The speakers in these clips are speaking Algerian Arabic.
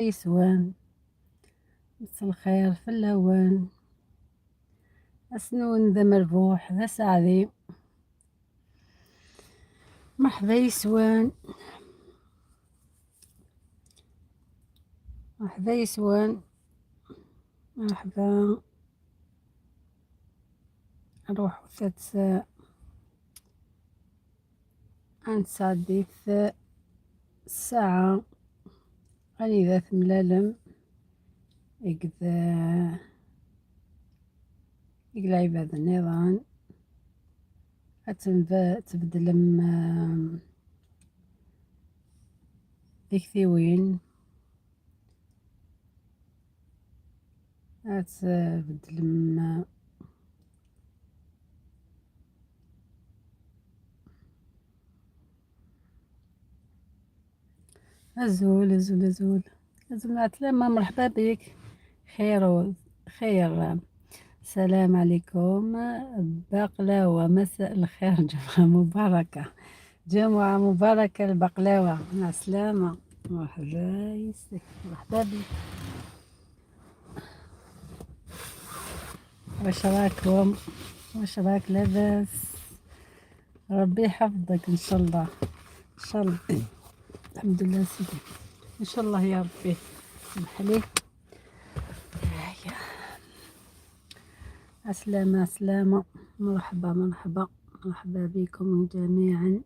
يسوان، مسا الخير في اللوان. أسنون ذا مربوح ذا سعدي. مرحبا يسوان، مرحبا يسوان، مرحبا. نروح ثلاث أنسعديث الساعة غني ذات ملالم إكذا العباد النظام تبدلم ديكتيوين تبدلم أزول أزول أزول أزول مع السلامة. مرحبا بك. خير خير. السلام عليكم. بقلاوة، مساء الخير. جمعة مباركة، جمعة مباركة البقلاوة. مع السلامة. مرحبا يسك، مرحبا بك. واش راكم؟ واش راك؟ لاباس؟ ربي يحفظك ان شاء الله، ان شاء الله. الحمد لله سيدي، ان شاء الله يا ربي. سمح لي. هيا السلامة السلامة. مرحبا مرحبا مرحبا بكم جميعا.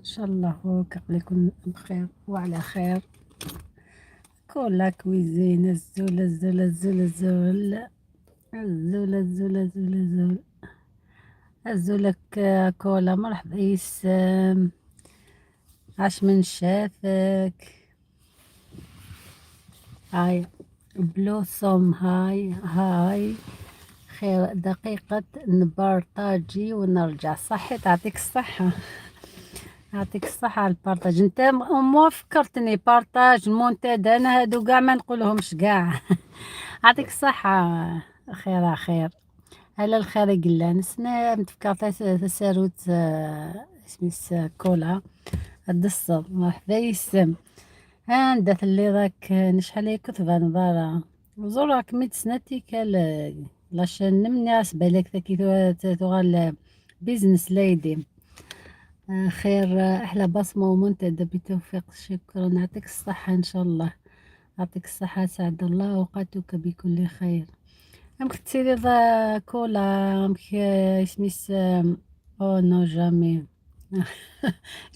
ان شاء الله كلكم بخير وعلى خير. كولا cuisine الزول الزول الزول الزول الزول الزول الزول الزول الزولك كولا. مرحبا يسام، عاش من شافك. هاي بلوسوم، هاي هاي. خير دقيقة نبارطاجي ونرجع. صحي، تعطيك الصحة، يعطيك الصحة على ال partage. انت مو فكرتني partage المنتدى، انا هادو كاع ما نقولهمش كاع. يعطيك الصحة. خير خير. على الخير قلا نسنا متفكر تساروت اسميس كولا الدصر. مرحبا يسم. عندها اللي راك نشحال كتبة نظارة وزوراك ميت سنة كال لاشين نمني بالك ذاكي تغال بيزنس ليدي. خير. أحلى بصمة ومنتدى بتوفيق. شكرا، يعطيك الصحة إن شاء الله، يعطيك الصحة. سعد الله أوقاتك بكل خير. أمك تسيري ذا كولا أمك اسميس oh non jamais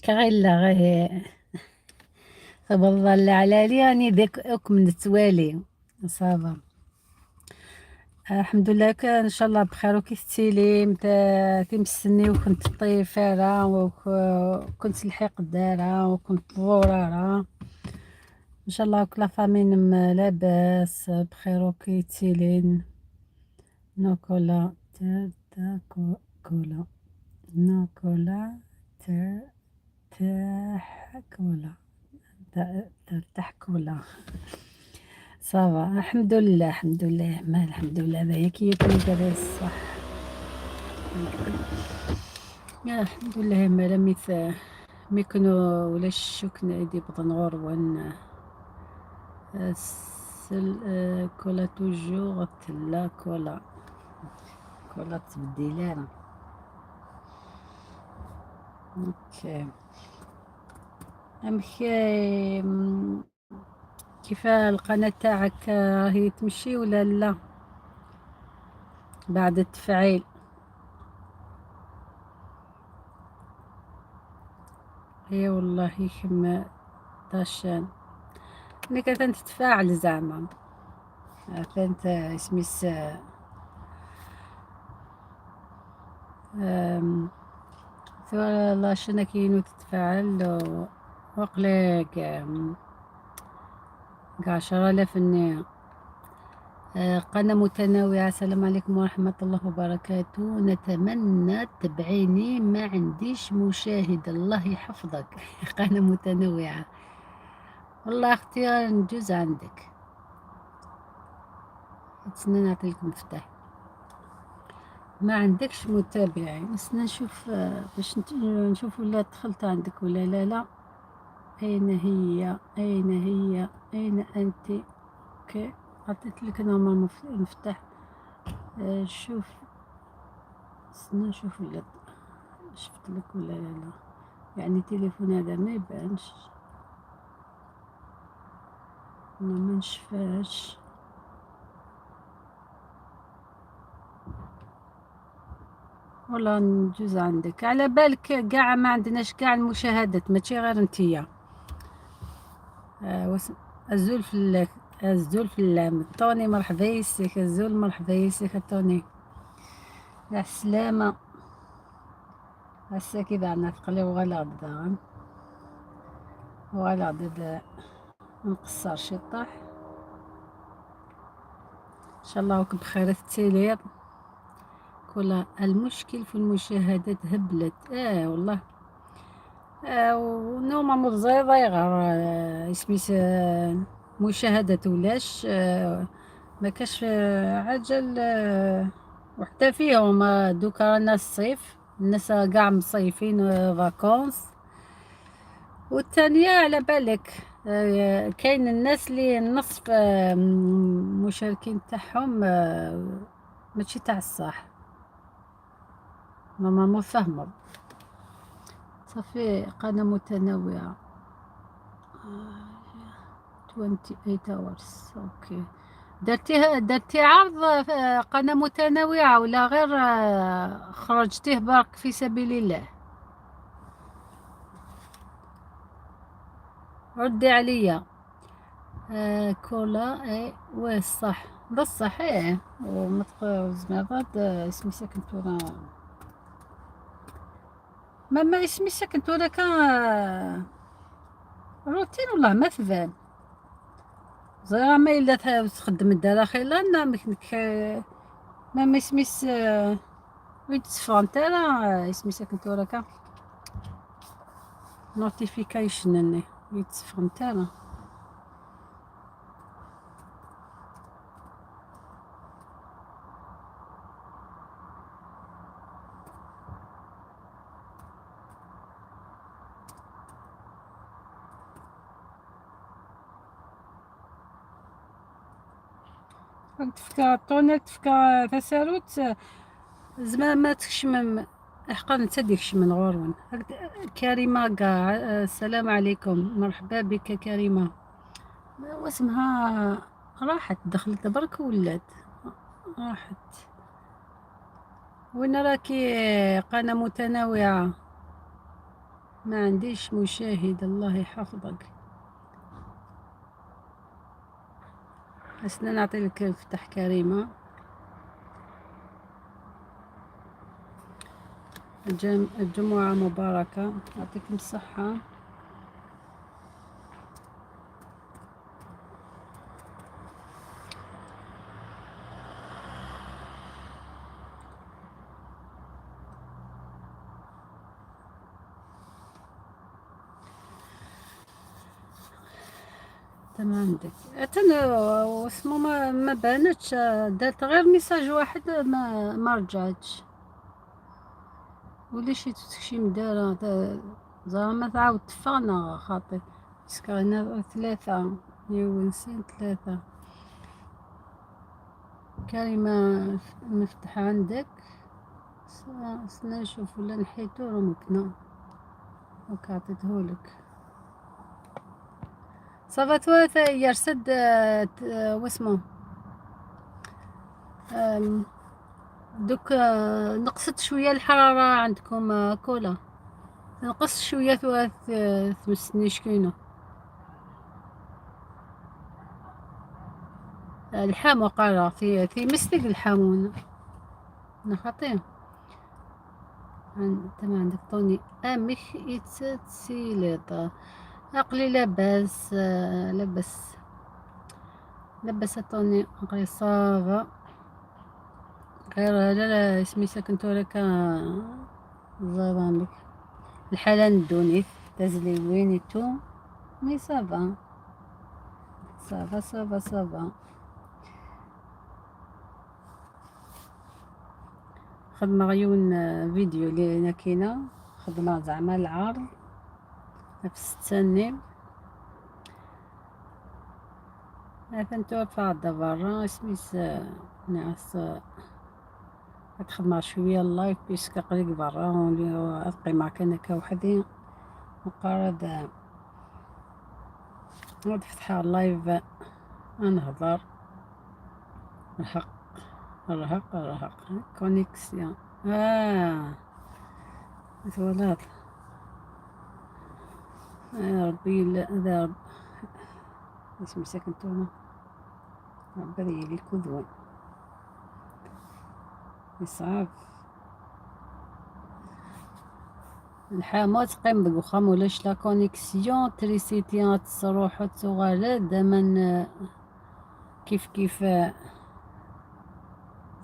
كغيلا غير تفضل على لي راني ذاك اك من التوالي. ça va الحمد لله، ان شاء الله بخير. وكيف تسيلي متى تمسني وكنت طيفارة وكنت الحق الدارة وكنت ضرارة. ان شاء الله كل famille لاباس بخير. وكي تسيلين نوكولا تا كولا نوكولا تاح كولا ترتاح كولا. ça va الحمد لله، الحمد لله، ما الحمد لله. هذا كي يكون كذا صح. يا الحمد لله. ما لم ميكونو ولا الشك نعيدي بطن غروان سل كولا toujours تلا كولا كولا تبديل. OK امخي كيف القناة تاعك راهي تمشي ولا لا بعد التفعيل؟ هي والله كما طاشان ملي كانت تتفاعل زعما كانت اسميس la chaîne كاينو تتفاعل وقلق 10,000 النية. قناة متنوعة. السلام عليكم ورحمة الله وبركاته. نتمنى تبعيني، ما عنديش مشاهد، الله يحفظك. قناة متنوعة. والله اختي نجوز عندك، نتسنى نعطيك مفتاح. ما عندكش متابعين، نستنى نشوف باش نشوف ولا دخلت عندك ولا لا. لا أين هي؟ أين هي؟ أين أنت؟ OK، عطيت لك normalement المفتاح. شوف، استنى نشوف ولا شفت لك ولا لا لا. يعني التليفون هذا ما يبانش، ما نشفاش. والله نجوز عندك، على بالك كاع ما عندناش كاع المشاهدات، ماشي غير انتيا. الزول في الزول في اللام. طوني مرحبا يسيك، الزول مرحبا يسيك طوني. على السلامة. هسه كذا عندنا ثقلي وغلا غدا وغلا غدا نقصر شي طاح. ان شاء الله راكم بخير. التيلير كل المشكل في المشاهدات هبلت. والله و normalement زيضة غير اسميس مشاهدة ولاش ما كاش عجل وحتى فيهم. دوكا رانا الصيف، الناس كاع مصيفين vacances. والثانية على بالك كاين الناس اللي نصف المشاركين تاعهم ماشي تاع الصح، normalement فهموا. صافي قناة متنوعة 28 hours. OK، درتيه، درتي عرض قناة متنوعة ولا غير خرجتيه برك في سبيل الله؟ ردي عليا. كولا اي واه صح بصح ايه وما زعما اسمي ساكن تورا ما اسمي ساكن تورا كان روتين والله ما تبان زعما ما الا تخدم الدار خيلا ما اسميس وين تسفرنت راه اسمي ساكن تورا كان notification ني وين تسفرنت راه. تفكا طونيل تفكا تساروت زعما ما تكشم حقا نتا ديك من غورون. كريمة كاع السلام عليكم، مرحبا بك كريمة. واسمها راحت دخلت برك ولات راحت. وين راكي؟ قناة متنوعة ما عنديش مشاهد، الله يحفظك. استنى نعطي لك مفتاح كريمة. الجمعة مباركة، يعطيكم الصحة. تمام عندك اتنا واسمو ما بانتش، دارت غير message واحد ما رجعتش. ولا شي تكشي مدارة زعما ما تعاود تفانا خاطر parce que هنا ثلاثة يونسين ثلاثة. كريمة مفتاح عندك، سنا نشوف ولا نحيتو راه ممكن. OK عطيتهولك. ça va toi يرسد واسمو دوك نقصت شوية الحرارة عندكم كولا، نقص شوية تمسني شكينو الحام وقال في مسلك الحامون نخطيه. انت ما عندك طوني امخ يتسيليط عقلي لاباس لاباس لاباس طوني عقلي ça va غير لا لا اسمي ساكن توريك زرامك الحالة ندونيت تزلي tout mais ça va ça va ça va ça va. خدمة غيون فيديو اللي كاينة خدمة زعما العرض نفس الثاني. هذا توفى برا اسميس ناس تخدم شوية ال live puisque قريب برا ابقي معك انا كوحدي مقارد نفتح ال live نهضر. الحق الرهق الرهق connexion ولاد يا ربي. لا رب اسمي ساكن توما ربي لي كذوة يصعب الحامات تقيم بوخام ولاش la connexion تريسيتي تروح تغالد دائما كيف كيف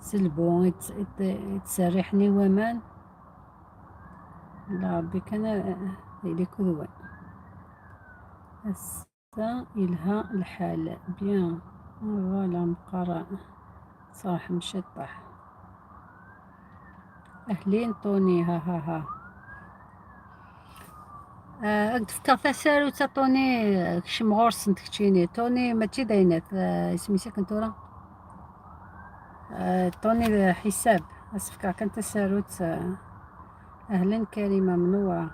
سلبو يتسرحني ومان لا ربي كان لي كذوة السا إلها الحال bien voilà مقرا صراحة مشطح. أهلين طوني ها ها ها. تفكر تسالو تا طوني كش مغورس نتكتشيني طوني ماشي داينات اسمي ساكن تورا طوني حساب اسفكر كان تساروت. أهلا كريمة منورة.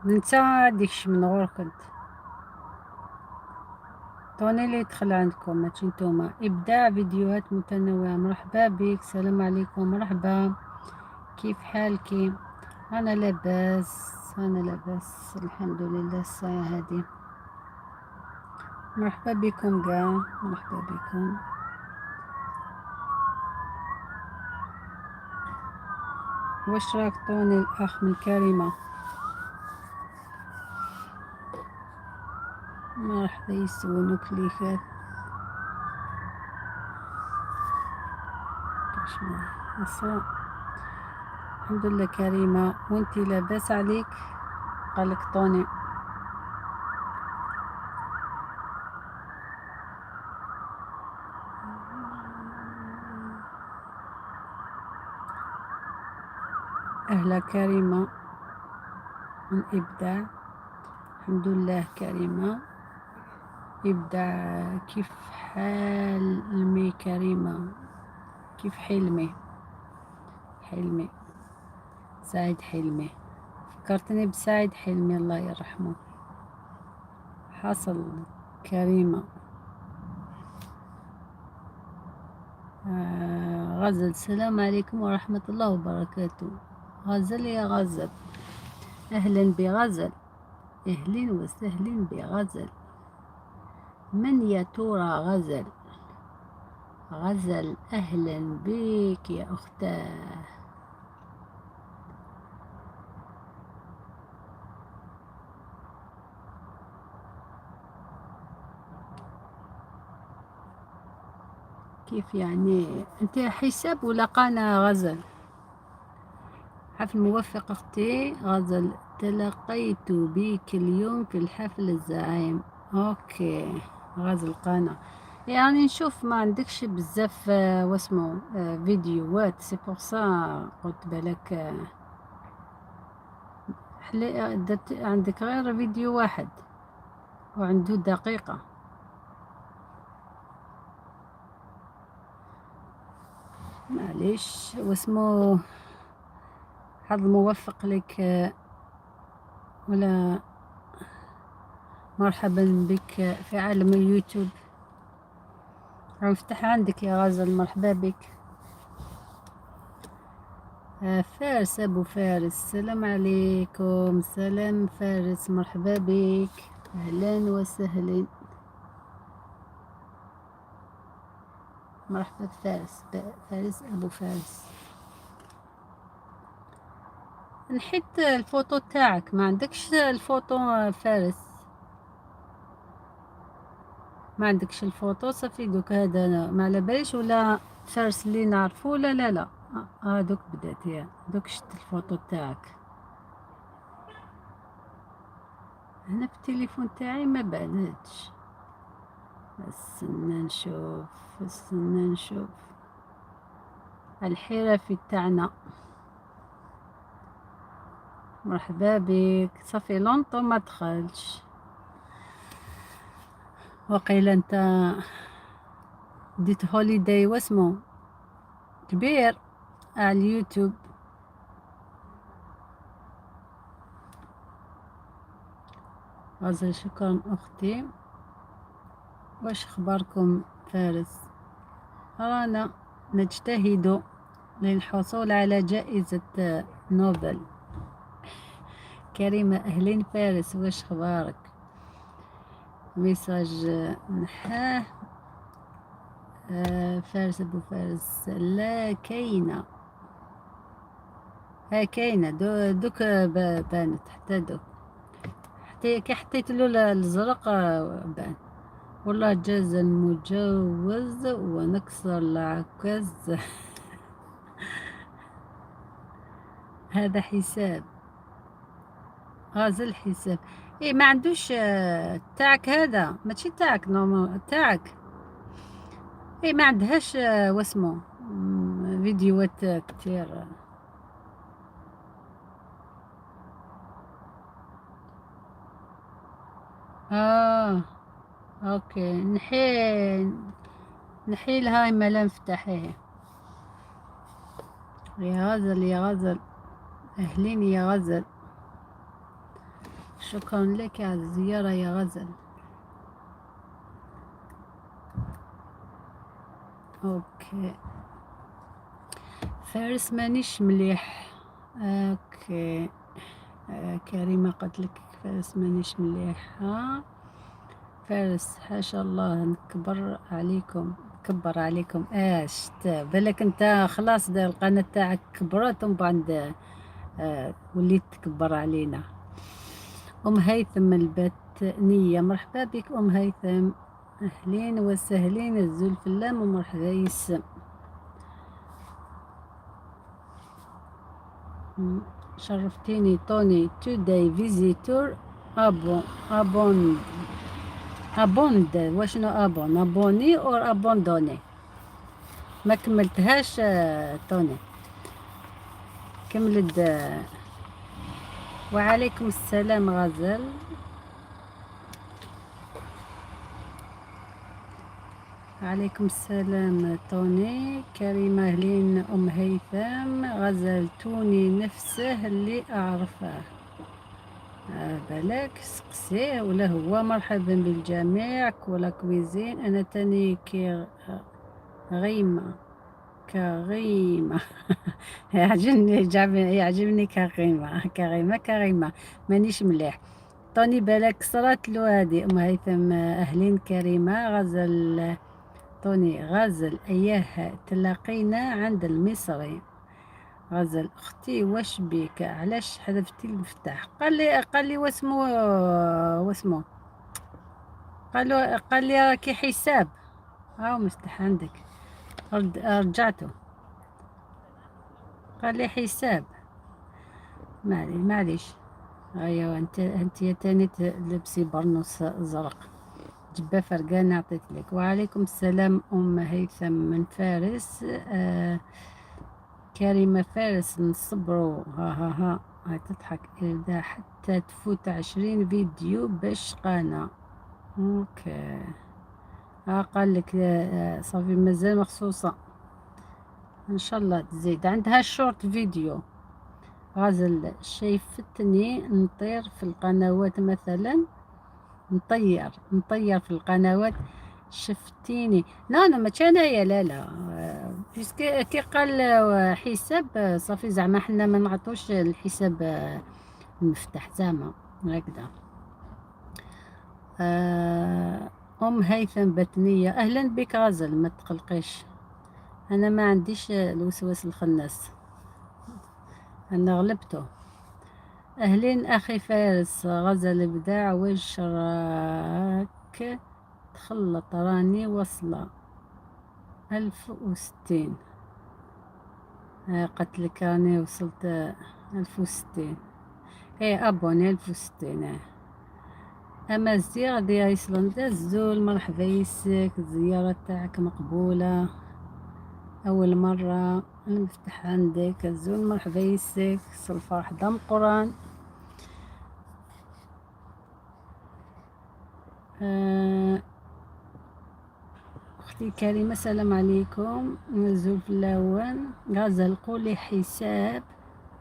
نتا ديكش من غور كنت طوني اللي يدخل عندكم ماشي نتوما. إبداع فيديوهات متنوعة مرحبا بك. السلام عليكم مرحبا، كيف حالك؟ أنا لاباس، أنا لاباس الحمد لله الساعة هذه. مرحبا بكم كاع، مرحبا بكم. واش راك طوني الأخ من كريمة؟ مرحبا يسونو كليكات الحمد لله كريمة، وانتي لاباس عليك؟ قالك طوني. أهلا كريمة من إبداع. الحمد لله كريمة إبداع. كيف حالمي كريمة؟ كيف حلمي؟ حلمي سعيد حلمي، فكرتني بسعيد حلمي الله يرحمه. حصل كريمة. غزل السلام عليكم ورحمة الله وبركاته. غزل يا غزل، أهلا بغزل، أهلا وسهلا بغزل. من يا ترى غزل؟ غزل أهلا بك يا أختاه. كيف يعني انت حساب ولا قانا غزل؟ حفل موفق اختي غزل، تلقيت بك اليوم في الحفل الزعيم. OK غزل قانا، يعني نشوف ما عندكش بزاف واسمو فيديوهات، c'est pour ça قلت بالك عندك غير فيديو واحد وعنده دقيقة. معليش واسمو حظ موفق لك ولا مرحبا بك في عالم اليوتيوب. نفتح عندك يا غزل، مرحبا بك. فارس ابو فارس، السلام عليكم. سلام فارس، مرحبا بك، اهلا وسهلا. مرحبا بفارس، فارس ابو فارس. نحيت الفوتو تاعك، ما عندكش الفوتو فارس؟ ما عندكش الفوتو صافي. دوك هذا ما على باليش ولا فارس اللي نعرفو ولا لا لا. دوك بدات يا دوك شفت الفوتو تاعك هنا في التليفون تاعي ما بانتش. استنى نشوف، استنى نشوف الحرفي تاعنا. مرحبا بك، صافي longtemps ما دخلتش. وقيل انت ديت holiday واسمو كبير على اليوتيوب. غزل شكرا اختي. واش اخباركم فارس؟ رانا نجتهد للحصول على جائزة نوبل. كريمة أهلين فارس، واش اخبارك؟ message نحاه. فارس ابو فارس، لا كاينة، ها كاينة دوك بانت، حتى دوك حتى كي حطيت له الزرق بان. والله جاز المجوز ونكسر العكاز. هذا حساب غازل حساب. ايه ما عندوش تاعك، هذا ماشي تاعك، normal تاعك. ايه ما عندهاش واسمو فيديوهات كتير. okay، نحي لها ما لا نفتح. ايه يا غزل، يا غزل، اهلين يا غزل، شكرا لك على الزيارة يا غزل. okay فارس مانيش مليح. okay كريمة قالت لك فارس مانيش مليحة. فارس حاشا الله نكبر عليكم، نكبر عليكم. اش بالك انت خلاص القناة تاعك كبرت ومن بعد وليت تكبر علينا. ام هيثم الباتنية، مرحبا بك ام هيثم، اهلين وسهلين، الزلف اللام ومرحبا يسم. شرفتيني توني. today visitor abon abon abond واشنو abon؟ abonné or abandonné؟ ما كملتهاش توني، كملت. وعليكم السلام غزل. عليكم السلام توني. كريمة أهلين أم هيثم. غزل توني نفسه اللي أعرفه. بالك سقسيه ولا هو. مرحبا بالجميع. كولا cuisine. أنا تاني كي غيمة كغيمة. يعجبني يعجبني كغيمة كغيمة كغيمة. مانيش مليح طوني، بالك صرات له هذه. أم هيثم أهلين كريمة. غزل طوني غزل أياه تلاقينا عند المصري. غزل أختي واش بيك؟ علاش حذفتي المفتاح؟ قال لي واسمو قال لي راكي حساب، هاو مفتاح عندك، رجعته. قال لي حساب. معليش. ايوا انت تاني تلبسي برنوس زرق جبه فرقانه عطيت لك. وعليكم السلام ام هيثم من فارس. كريمه فارس نصبروا. ها ها ها، هاي تضحك. إذا حتى تفوت 20 فيديو باش قانا. okay ها قال لك صافي مازال مخصوصه، ان شاء الله تزيد عندها short video. غزل شايفتني نطير في القنوات مثلا، نطير في القنوات. شفتيني؟ لا لا ماشي انايا، لا لا، puisque كي قال حساب صافي زعما حنا ما نعطوش الحساب المفتاح زعما هكذا. ام هيثم بتنية اهلا بك غزل، ما تقلقيش، انا ما عنديش الوسواس الخناس، انا غلبته. اهلين اخي فارس. غزل ابداع، واش راك تخلط؟ راني وصلة 1060. قتلك راني وصلت 1060. ايه abonnés 1060. امازيغ دي ايسلندا الزول، مرحبا يسك، الزيارة تاعك مقبولة، اول مرة المفتاح عندك. الزول مرحبا يسك، الفرح دم قران. اختي كريمة السلام عليكم. زوف الاول غزل قولي حساب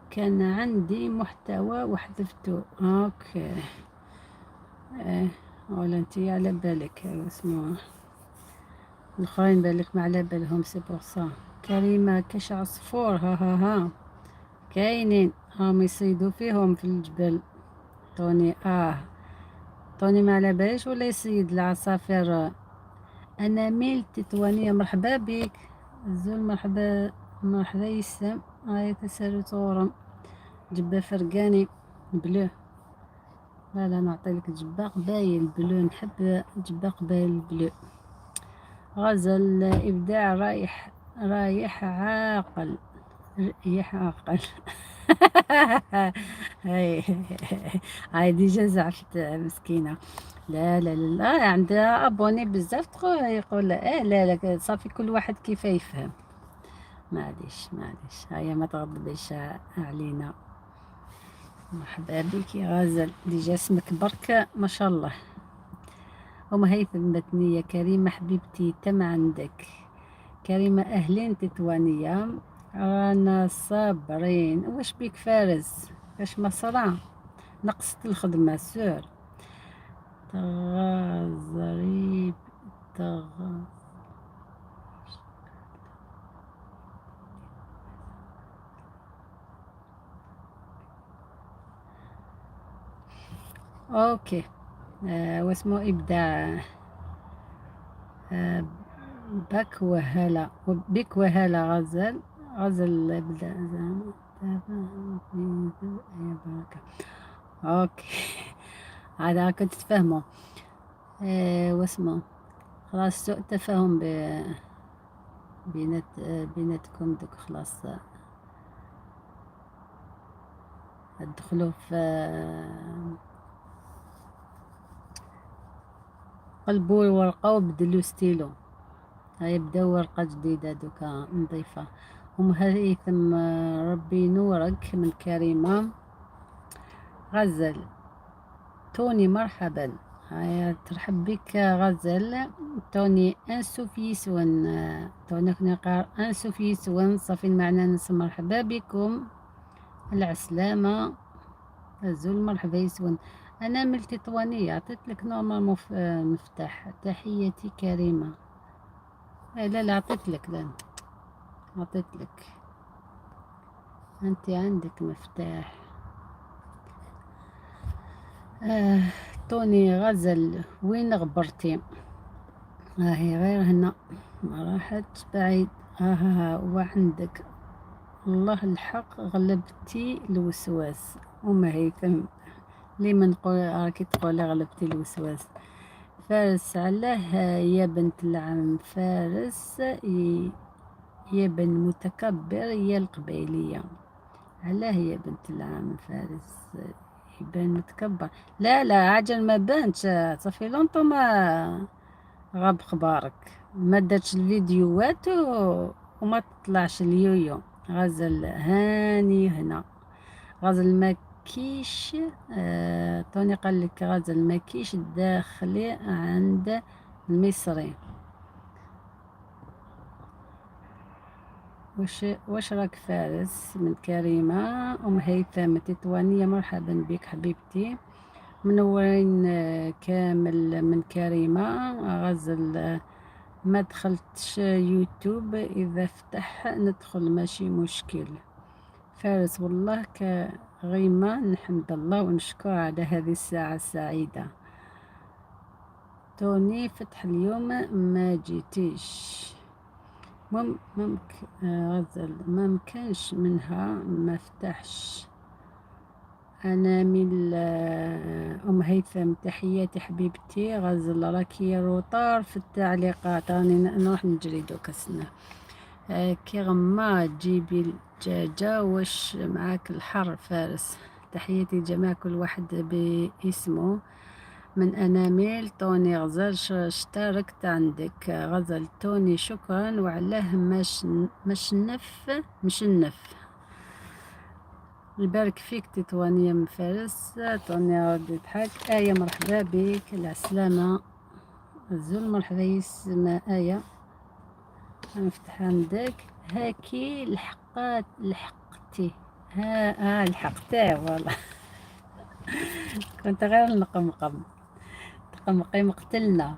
كان عندي محتوى وحذفته. OK ايه ولا انت على بالك اسمه الاخرين بالك ما على بالهم، c'est pour ça. كريمة كاش عصفور؟ ها ها ها كاينين، هم يصيدوا فيهم في الجبل. توني توني ما على باليش ولا يصيد العصافير. انا ميل تطوانية، مرحبا بك الزول، مرحبا مرحبا يسام. هاي تسالو تورم جبة فرقاني bleu. لا لا نعطي لك جبة قبايل bleu، نحب جبة قبايل bleu. غزل إبداع رايح رايح عاقل ريح عاقل. هاي هاي déjà زعفت مسكينة. لا لا لا عندها abonnés بزاف، يقول اه لا لا صافي كل واحد كيف يفهم. معليش معليش، هيا ما تغضبيش علينا. مرحبا بك يا غزل، déjà اسمك برك ما شاء الله. ام هيثم متنية كريمة حبيبتي تم عندك. كريمة اهلين تطوانية، رانا صابرين. واش بيك فارس؟ كاش ما صرا؟ نقصت الخدمة sûr. تغازريب تغ OK واسمه ابداع. بك وهلا بك وهلا غزل. غزل ابداع يا بركة. OK هذا كنت تفهموا. واسمه خلاص سوء تفاهم بيناتكم دوك خلاص تدخلوا في قلبوا الورقة وبدلوا ستيلو. هاي بداو ورقة جديدة دوكا نظيفة. أم هيثم ربي نورك من كريمة. غزل توني مرحبا، هيا ترحب بك غزل. توني انسوفيسون، توني كنقرا انسوفيسون صافي المعنى نس. مرحبا بكم العسلامة الزول، مرحبا يسون. انا من التطوانية، عطيت لك normalement مفتاح. تحياتي كريمة. لا لا عطيت لك، لا عطيت لك، انت عندك مفتاح. توني غزل وين غبرتي؟ هاهي غير هنا ما راحت بعيد. ها ها ها وعندك الله الحق غلبتي الوسواس. أم هيثم لي من راكي تقولي غلبتي الوسواس. فارس علاه يا بنت العم فارس يا بن متكبر يا القبيلية. علاه يا بنت العم فارس يبان متكبر؟ لا لا عجل ما بانش، ça fait longtemps ما غاب خبارك، ما درتش الفيديوهات وما تطلعش اليويو. غزل هاني هنا. غزل ما كيش توني قال لك غزل ما كيش داخلي عند المصري. واش راك فارس من كريمة. أم هيثم تطوانية مرحبا بك حبيبتي، منورين كامل من كريمة. غزل ما دخلتش يوتيوب، إذا فتح ندخل ماشي مشكل. فارس والله كغيمة نحمد الله ونشكر على هذه الساعة السعيدة. توني فتح اليوم ما جيتيش. ممكن غزل ما مكانش منها ما فتحش. أنا من أم هيثم تحياتي حبيبتي. غزل راكي retard في التعليقات، راني نروح نجري دوك السنة. كي غما تجيبي الدجاجة واش معاك الحر فارس. تحياتي لجميع كل واحد باسمه. من أناميل توني غزل اشتركت عندك. غزل توني شكرا. وعلاه مشنف مشنف. يبارك فيك تطوانية من فارس. توني ربي يضحك. آية مرحبا بك العسلامة الزول، مرحبا يسمى آية. نفتح عندك. هاكي لحقات لحقتي، ها لحقتي والله. كنت غير نقمقم تقمقي مقتلنا.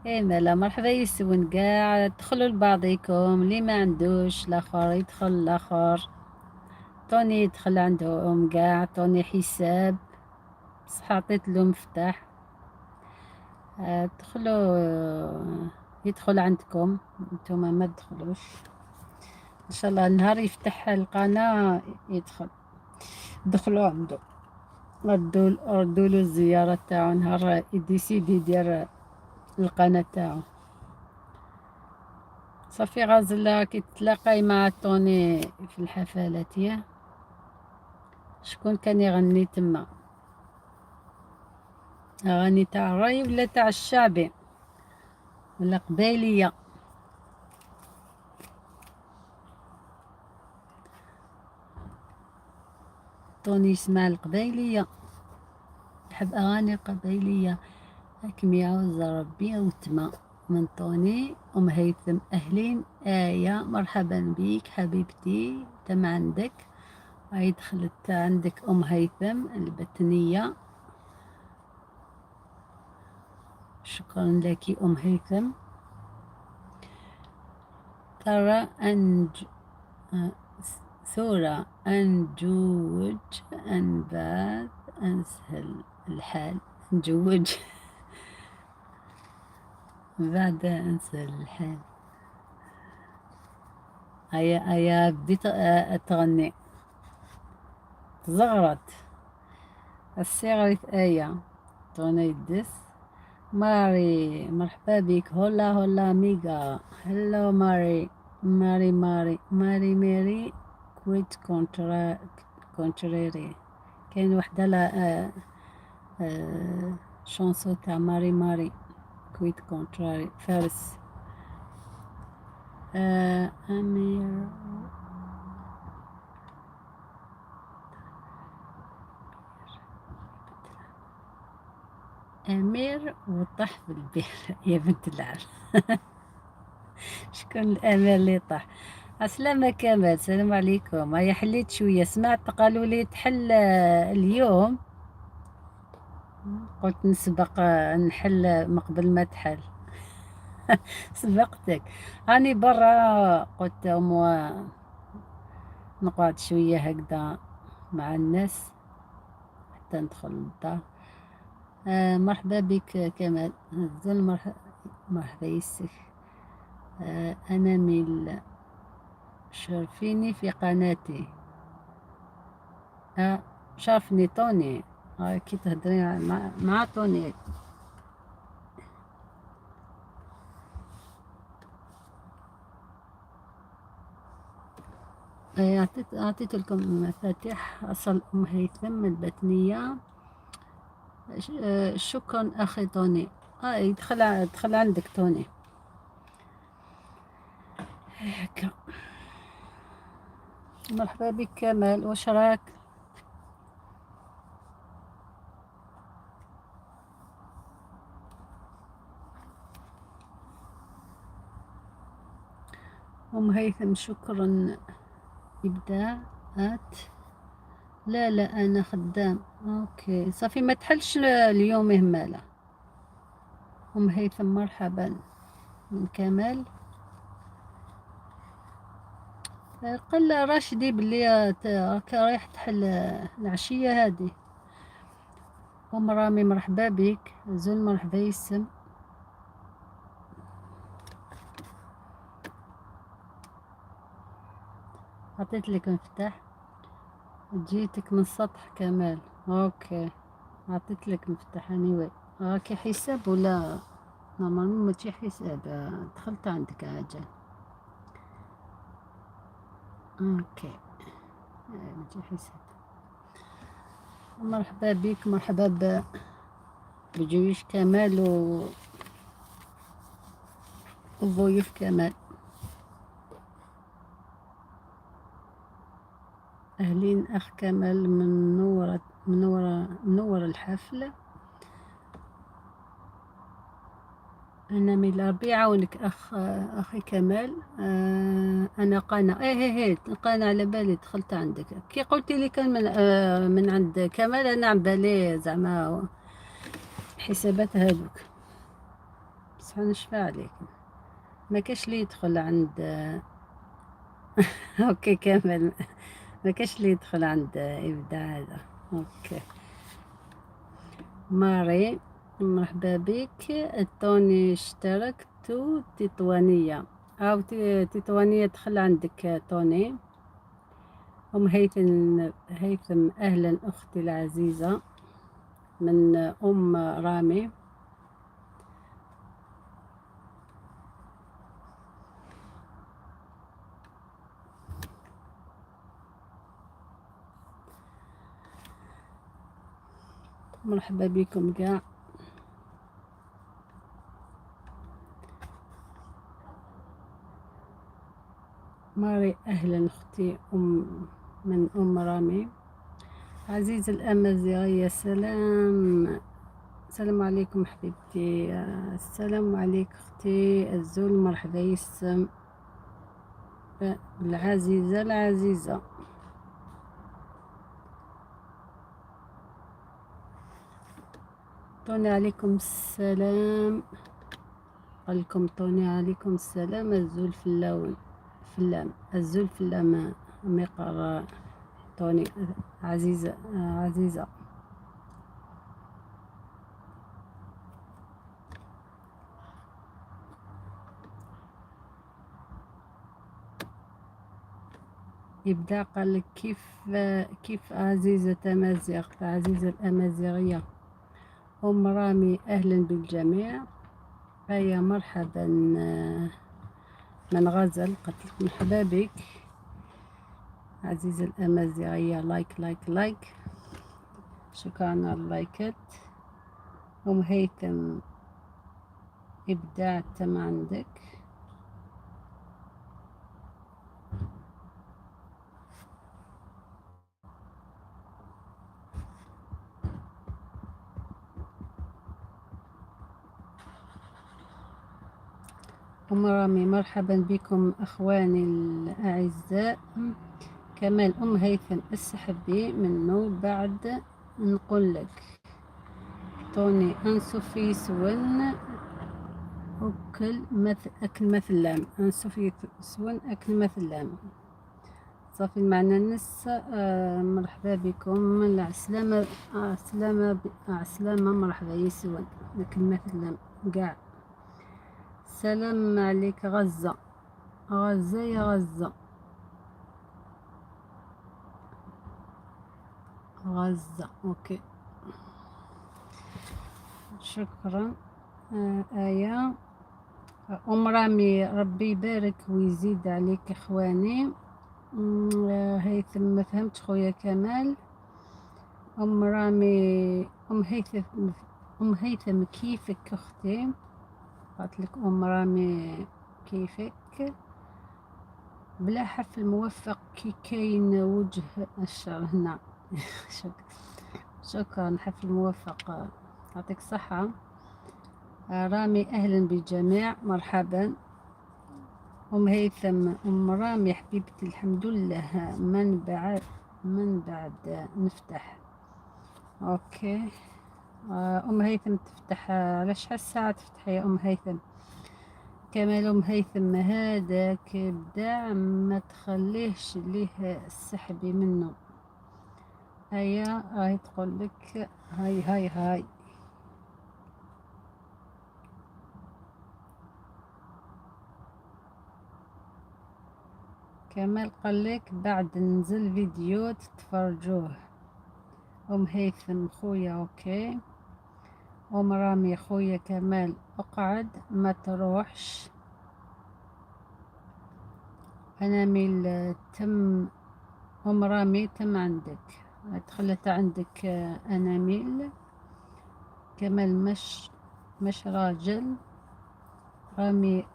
ايه مالا مرحبا يسون كاع، دخلوا لبعضيكم، اللي ما عندوش الاخر يدخل الاخر. توني يدخل عندهم كاع، توني حساب بصح عطيت له مفتاح. دخلوا، يدخل عندكم نتوما ما تدخلوش. ان شاء الله النهار يفتح القناة يدخل، دخلوا عنده، ردوا له الزيارة تاعو نهار يديسيدي يدير القناة تاعو. صافي غازلة كي تلاقاي مع توني في الحفلات، يا شكون كان يغني تما؟ اغاني تاع الراي ولا تاع الشعبي ولا قبايلية؟ توني يسمع القبايلية، يحب اغاني القبايلية. هاكم يعوز ربي وتما من توني. ام هيثم اهلين، آية مرحبا بيك حبيبتي، تم عندك هاي دخلت عندك ام هيثم البتنية، شكرا لك ام هيثم. ترى أنج ثورة أنجوج أنبات أنسهل الحال، نجوج بعد أنسهل الحال. هيا هيا بديت تغني، تزغرت الصغرت آية تغني يدس. ماري مرحبا بك، hola hola amiga، hello ماري ماري ماري ماري ماري كويت contraire. كاين وحده لا chanson تاع ماري ماري كويت contraire فارس. أمير أمير وطاح في البير يا بنت العم. شكون الأمير اللي طاح؟ عسلامة كمال، السلام عليكم. هيا حليت شوية، سمعت قالوا لي تحل اليوم، قلت نسبق نحل من قبل ما تحل. سبقتك، راني برا، قلت أمو نقعد شوية هكذا مع الناس حتى ندخل للدار. مرحبا بك كمال، زل مرحبا يسك. أنا من شرفيني في قناتي. شرفني توني. كي تهضري مع توني. أعطيت لكم مفاتيح أصل أم هيثم البتنية. شكرا أخي توني. دخل عندك توني هكا. مرحبا بك كمال، واش راك؟ أم هيثم شكرا. إبداعات. لا لا أنا خدام. okay صافي ما تحلش اليوم همالة. أم هيثم مرحبا من كمال. قال راشدي بلي راك رايح تحل العشية هذه. أم رامي مرحبا بك، زول مرحبا يسم. عطيت لك مفتاح، جيتك من السطح كمال. okay عطيت لك مفتاح anyway. راكي حساب ولا normalement ماشي حساب؟ دخلت عندك عجل. okay ماشي حساب. مرحبا بك، مرحبا بجيوش كمال وضيوف كمال. أهلين أخ كمال، منورة منورة منور الحفل. أنا من ربي يعاونك أخي كمال. أنا قانا، إيه إيه إيه قانا، على بالي دخلت عندك كي قلتي لي كان من عند كمال، أنا عن بالي زعما حسابات هذوك، بصح نشفى عليك ما كاش اللي يدخل عند OK كمال، ما كاش اللي يدخل عند إبداع هذا. OK ماري مرحبا بك. توني اشتركت تطوانية، أو تطوانية دخل عندك توني. أم هيثم أهلا أختي العزيزة من أم رامي. مرحبا بكم كاع. ماري أهلا أختي من أم رامي. عزيز الأمازيغية سلام، السلام عليكم حبيبتي. السلام عليك أختي الزول، مرحبا يسم العزيزة العزيزة. طوني عليكم السلام، قال لكم طوني عليكم السلام. الزول في اللون فلام، الزول فلام مقر طوني عزيزة عزيزة. إبداع قال لك كيف عزيزة تمازيغ، عزيزة الأمازيغية. أم رامي أهلا بالجميع. هيا مرحبا من غزل، قلت لك مرحبا بك عزيزة الأمازيغية. like like like، شكرا على اللايكات. أم هيثم إبداع تم عندك. أم رامي مرحبا بكم أخواني الأعزاء. كمال أم هيثم السحبي منه بعد نقول لك توني أنسوفي سون أكل مثل أكل مثل أنسوفي سون أكل مثل صافي المعنى النس. مرحبا بكم العسلامة، عسلامة عسلامة، مرحبا يسون أكل مثل كاع. سلام عليك غزة، غزة يا غزة، غزة. OK شكرا. آية أم رامي ربي يبارك ويزيد عليك إخواني. هيثم ما فهمتش خويا كمال. أم رامي أم هيثم، أم هيثم كيفك أختي؟ قالت لك أم رامي كيفك؟ بلا حفل موفق كي كاين وجه الشر هنا. شكرا حفل موفق، يعطيك الصحة. رامي أهلا بالجميع مرحبا. أم هيثم أم رامي حبيبتي الحمد لله من بعد نفتح. OK أم هيثم تفتح على شحال الساعة تفتح يا أم هيثم؟ كمال أم هيثم هذاك إبداع ما تخليهش ليه السحبي منه. هيا راهي تقول لك هاي هاي هاي. كمال قال لك بعد ننزل فيديو تتفرجوه. أم هيثم خويا OK. أم رامي خويا كمال اقعد ما تروحش. أنا ميل تم. أم رامي تم عندك، دخلت عندك أناميل. كمال مش راجل. رامي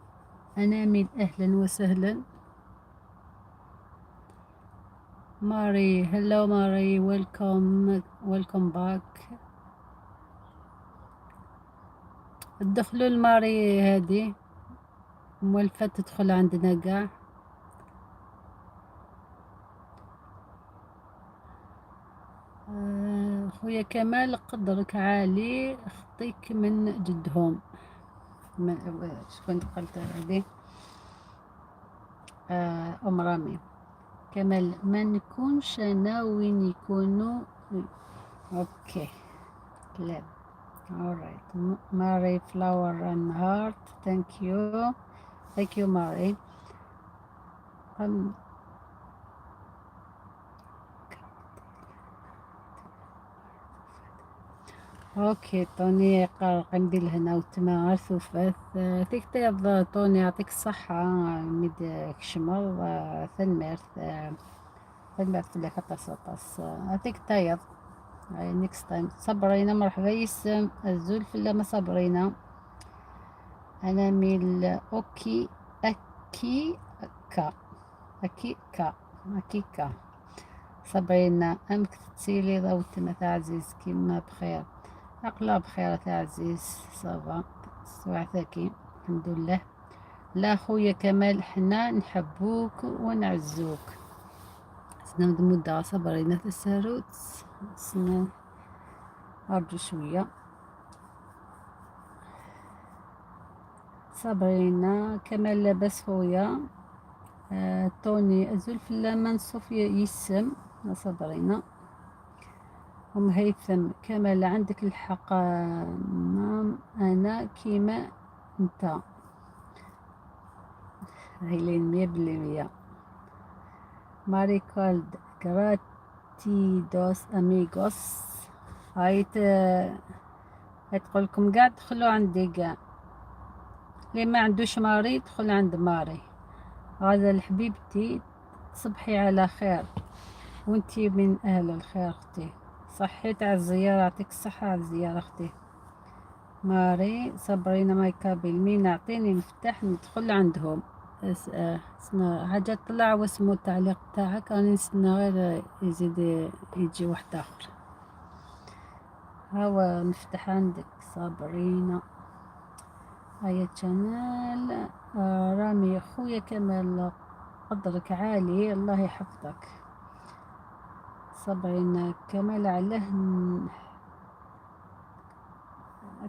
أناميل أهلا وسهلا. ماري hello ماري، welcome welcome back. دخلوا الماري هادي مولفة تدخل عندنا قاع. خويا كمال قدرك عالي، خطيك من جدهم. من شكون قلت هذه؟ ام رامي. كمال ما نكونش انا وين يكونوا. okay لا alright. ماري flower and heart، thank you، thank you ماري. okay طوني قنديل هنا وتما غير ثوفات تيك طوني، يعطيك الصحة ميد كشمر ثنميرت ثنميرت في طاس طاس، يعطيك تايض next time. صبرينا مرحبا يسم الزول في ما صبرينا. انا ميل okay اكي كا اكي كا اكي كا. صبرينا امك تسيلي ضوت مثلا عزيز كيما بخير، عقلا بخير تاع عزيز، ça va سواعتاكي الحمد لله. لا خويا كمال حنا نحبوك ونعزوك. سنة مدة صبرينا تساروت سنة، أرجو شوية. صبرينا كمال لاباس خويا. توني أزول في اللامان صوفيا يسم صبرينا. أم هيثم كمال عندك الحق، نعم أنا كيما أنت هايلين 100%. ماري كولد gratitos amigos. هاي تقول لكم قاع دخلوا عندي قاع، اللي ما عندوش ماري دخل عند ماري. غزل حبيبتي تصبحي على خير وانتي من اهل الخير اختي. صحيت على الزيارة، يعطيك الصحة على الزيارة اختي ماري. صبرينا ماي كابيل مين اعطيني مفتاح ندخل عندهم. حاجة طلع واسمو التعليق تاعك، راني نستنى غير يزيد يجي واحد اخر. هاو مفتاح عندك صابرينا. هيا channel. رامي خويا كمال قدرك عالي الله يحفظك. صابرين كمال علاه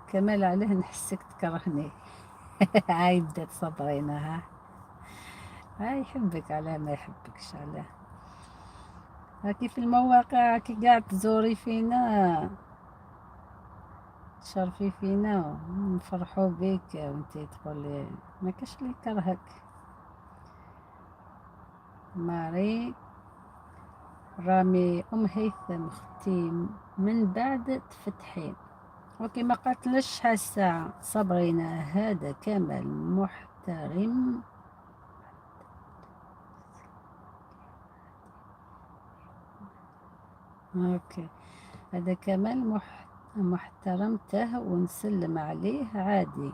كمال علاه نحسك تكرهني. هاي بدات صابرينا، ها هاي يحبك علاه ما يحبكش علاه. هاكي في المواقع كي قاعد تزوري فينا تشرفي فينا ونفرحو بك وانتي تقولي ما كاش اللي يكرهك. ماري رامي ام هيثم اختي من بعد تفتحي وكما قالت شحال الساعة. صبرينا هذا كمال محترم. okay هذا كمال محترمته ونسلم عليه عادي،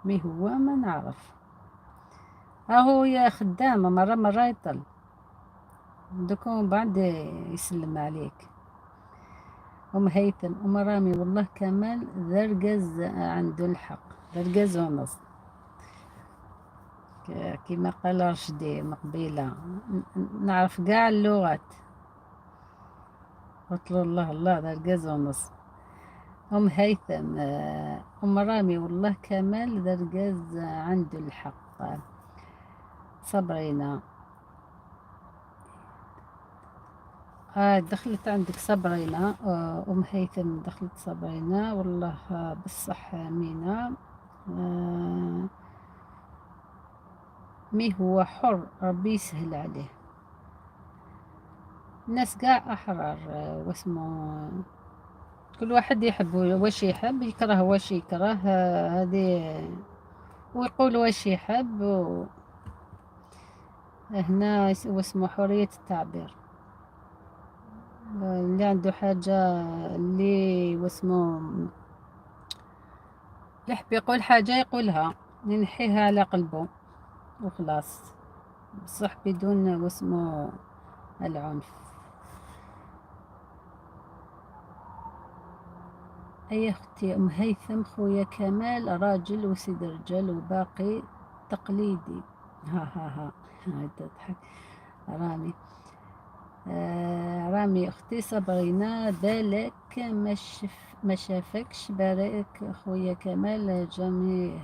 mais هو ما نعرف. هاهو يا خدامة مرة مرة يطل دوكا بعد يسلم عليك. أم هيثم أم رامي والله كمال ذرقز عنده الحق، ذرقز ونص كما قال رشدي مقبيلة نعرف قاع اللغات. قلت له الله الله ذرقز ونص. أم هيثم أم رامي والله كمال ذرقز عنده الحق. صبرينا دخلت عندك صبرينا. أم هيثم دخلت صبرينا والله بصح مينا. mais هو حر ربي يسهل عليه. الناس قاع أحرار، واسمو كل واحد يحب واش يحب، يكره واش يكره، هذه ويقول واش يحب هنا واسمو حرية التعبير. اللي عنده حاجة اللي واسمو اللي يحب يقول حاجة يقولها، ينحيها على قلبه وخلاص، بصح بدون واسمو العنف. اي اختي ام هيثم، خويا كمال راجل وسيد رجال وباقي تقليدي. ها ها ها ها، تضحك رامي. رامي اختي صبرينا، بالك ما شافكش، بالك خويا كمال jamais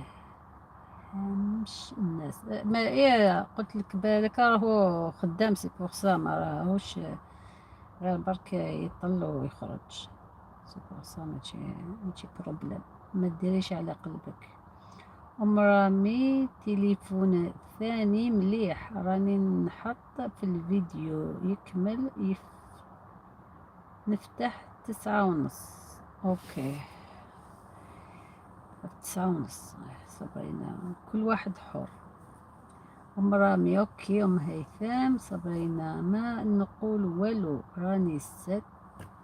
همش الناس. ما إيه، قلت لك بالك راهو خدام، c'est pour ça ما راهوش غير برك يطل ويخرج، c'est pour ça ماشي problème، ما ديريش على قلبك. ام رامي، تليفون ثاني مليح، راني نحط في الفيديو يكمل نفتح 9:30. OK، 9:30 صبرينا، كل واحد حر. ام رامي OK. ام هيثم، صبرينا ما نقول والو، راني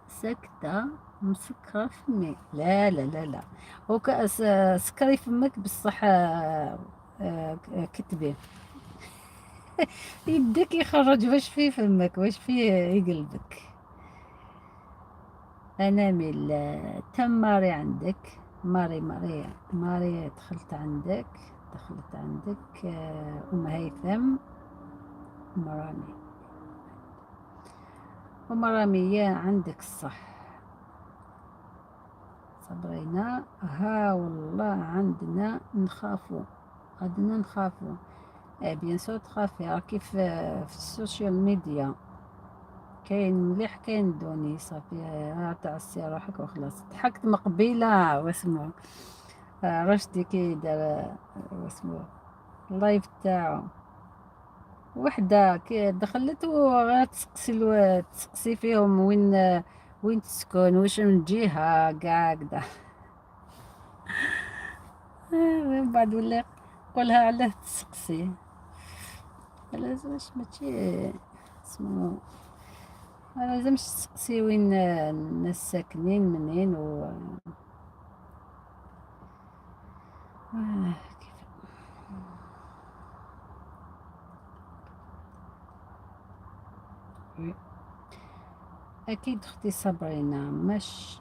ساكتة مسكرة فمي. لا لا لا لا، OK، سكري فمك بصح كتبي يدك يخرج واش في فمك، واش في قلبك. أنامل تم ماري عندك، ماري ماري ماري، دخلت عندك، دخلت عندك. أم هيثم، أم رامي، أم رامي يا عندك الصح. صبرينا، ها والله عندنا نخافو، عندنا نخافو. اه bien sûr تخافي، راكي في ال social media، كاين مليح كاين دوني، صافي تعسي روحك وخلاص. ضحكت مقبيله واسمو رشدي كي دار واسمو ال live تاعو، وحده كي دخلت وغير تسقسي تسقسي فيهم وين تسكن، واش من جهه، كاع هكذا. من بعد ولا قولها علاه تسقسي، لازمش ماشي اسمو، ما لازمش تسقسي وين الناس ساكنين منين و كيف. oui. اكيد اختي صبرينا مش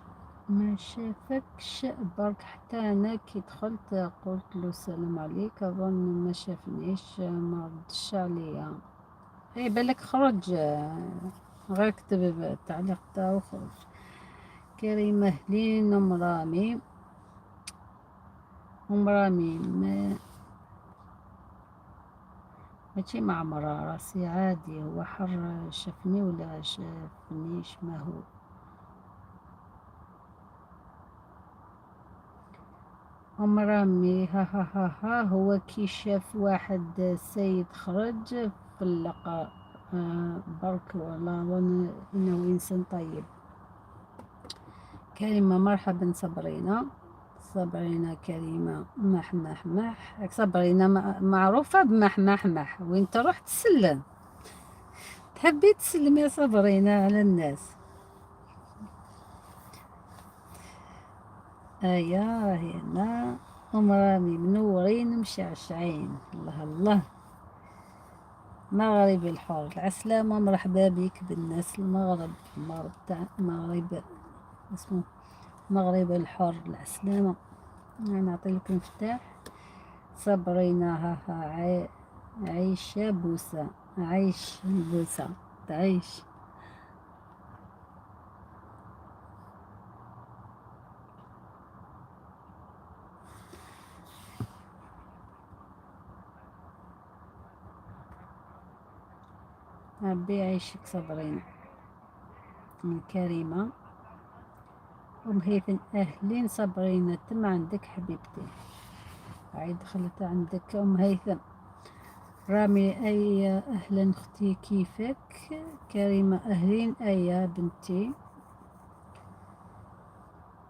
ما شافكش برك، حتى انا كي دخلت قلت له السلام عليك، اظن ما شافنيش، ما ردش عليا. اي بالك خرج، غير كتب التعليق تاعو خرج. كريمة اهلين. ام رامي، ام رامي ما ماشي معمرة راسي عادي، هو حر شافني ولا شافنيش ما هو. ام رامي ها ها ها ها، هو كي شاف واحد سيد خرج في اللقاء برك، والله أظن إنه إنسان طيب. كريمة مرحبا. صبرينا، صبرينا كريمة مح مح مح، صبرينا معروفة بمح مح مح، وين تروح تسلم، تحبي تسلم يا صبرينا على الناس. هيا راهي هنا ام رامي، منورين مشعشعين، الله الله. مغربي الحر، العسلامة، مرحبا بك بالناس المغرب، المغرب تاع المغرب اسمه مغرب الحر، العسلامة. نعطي لك مفتاح. صبرينا ها ها، عيشة بوسة، عيش بوسة، تعيش. ربي يعيشك صبرينا. من كريمة أم هيثم، أهلين صبرينا، تم عندك حبيبتي، عيد دخلت عندك أم هيثم. رامي أي أهلا أختي كيفك؟ كريمة أهلين أيا بنتي.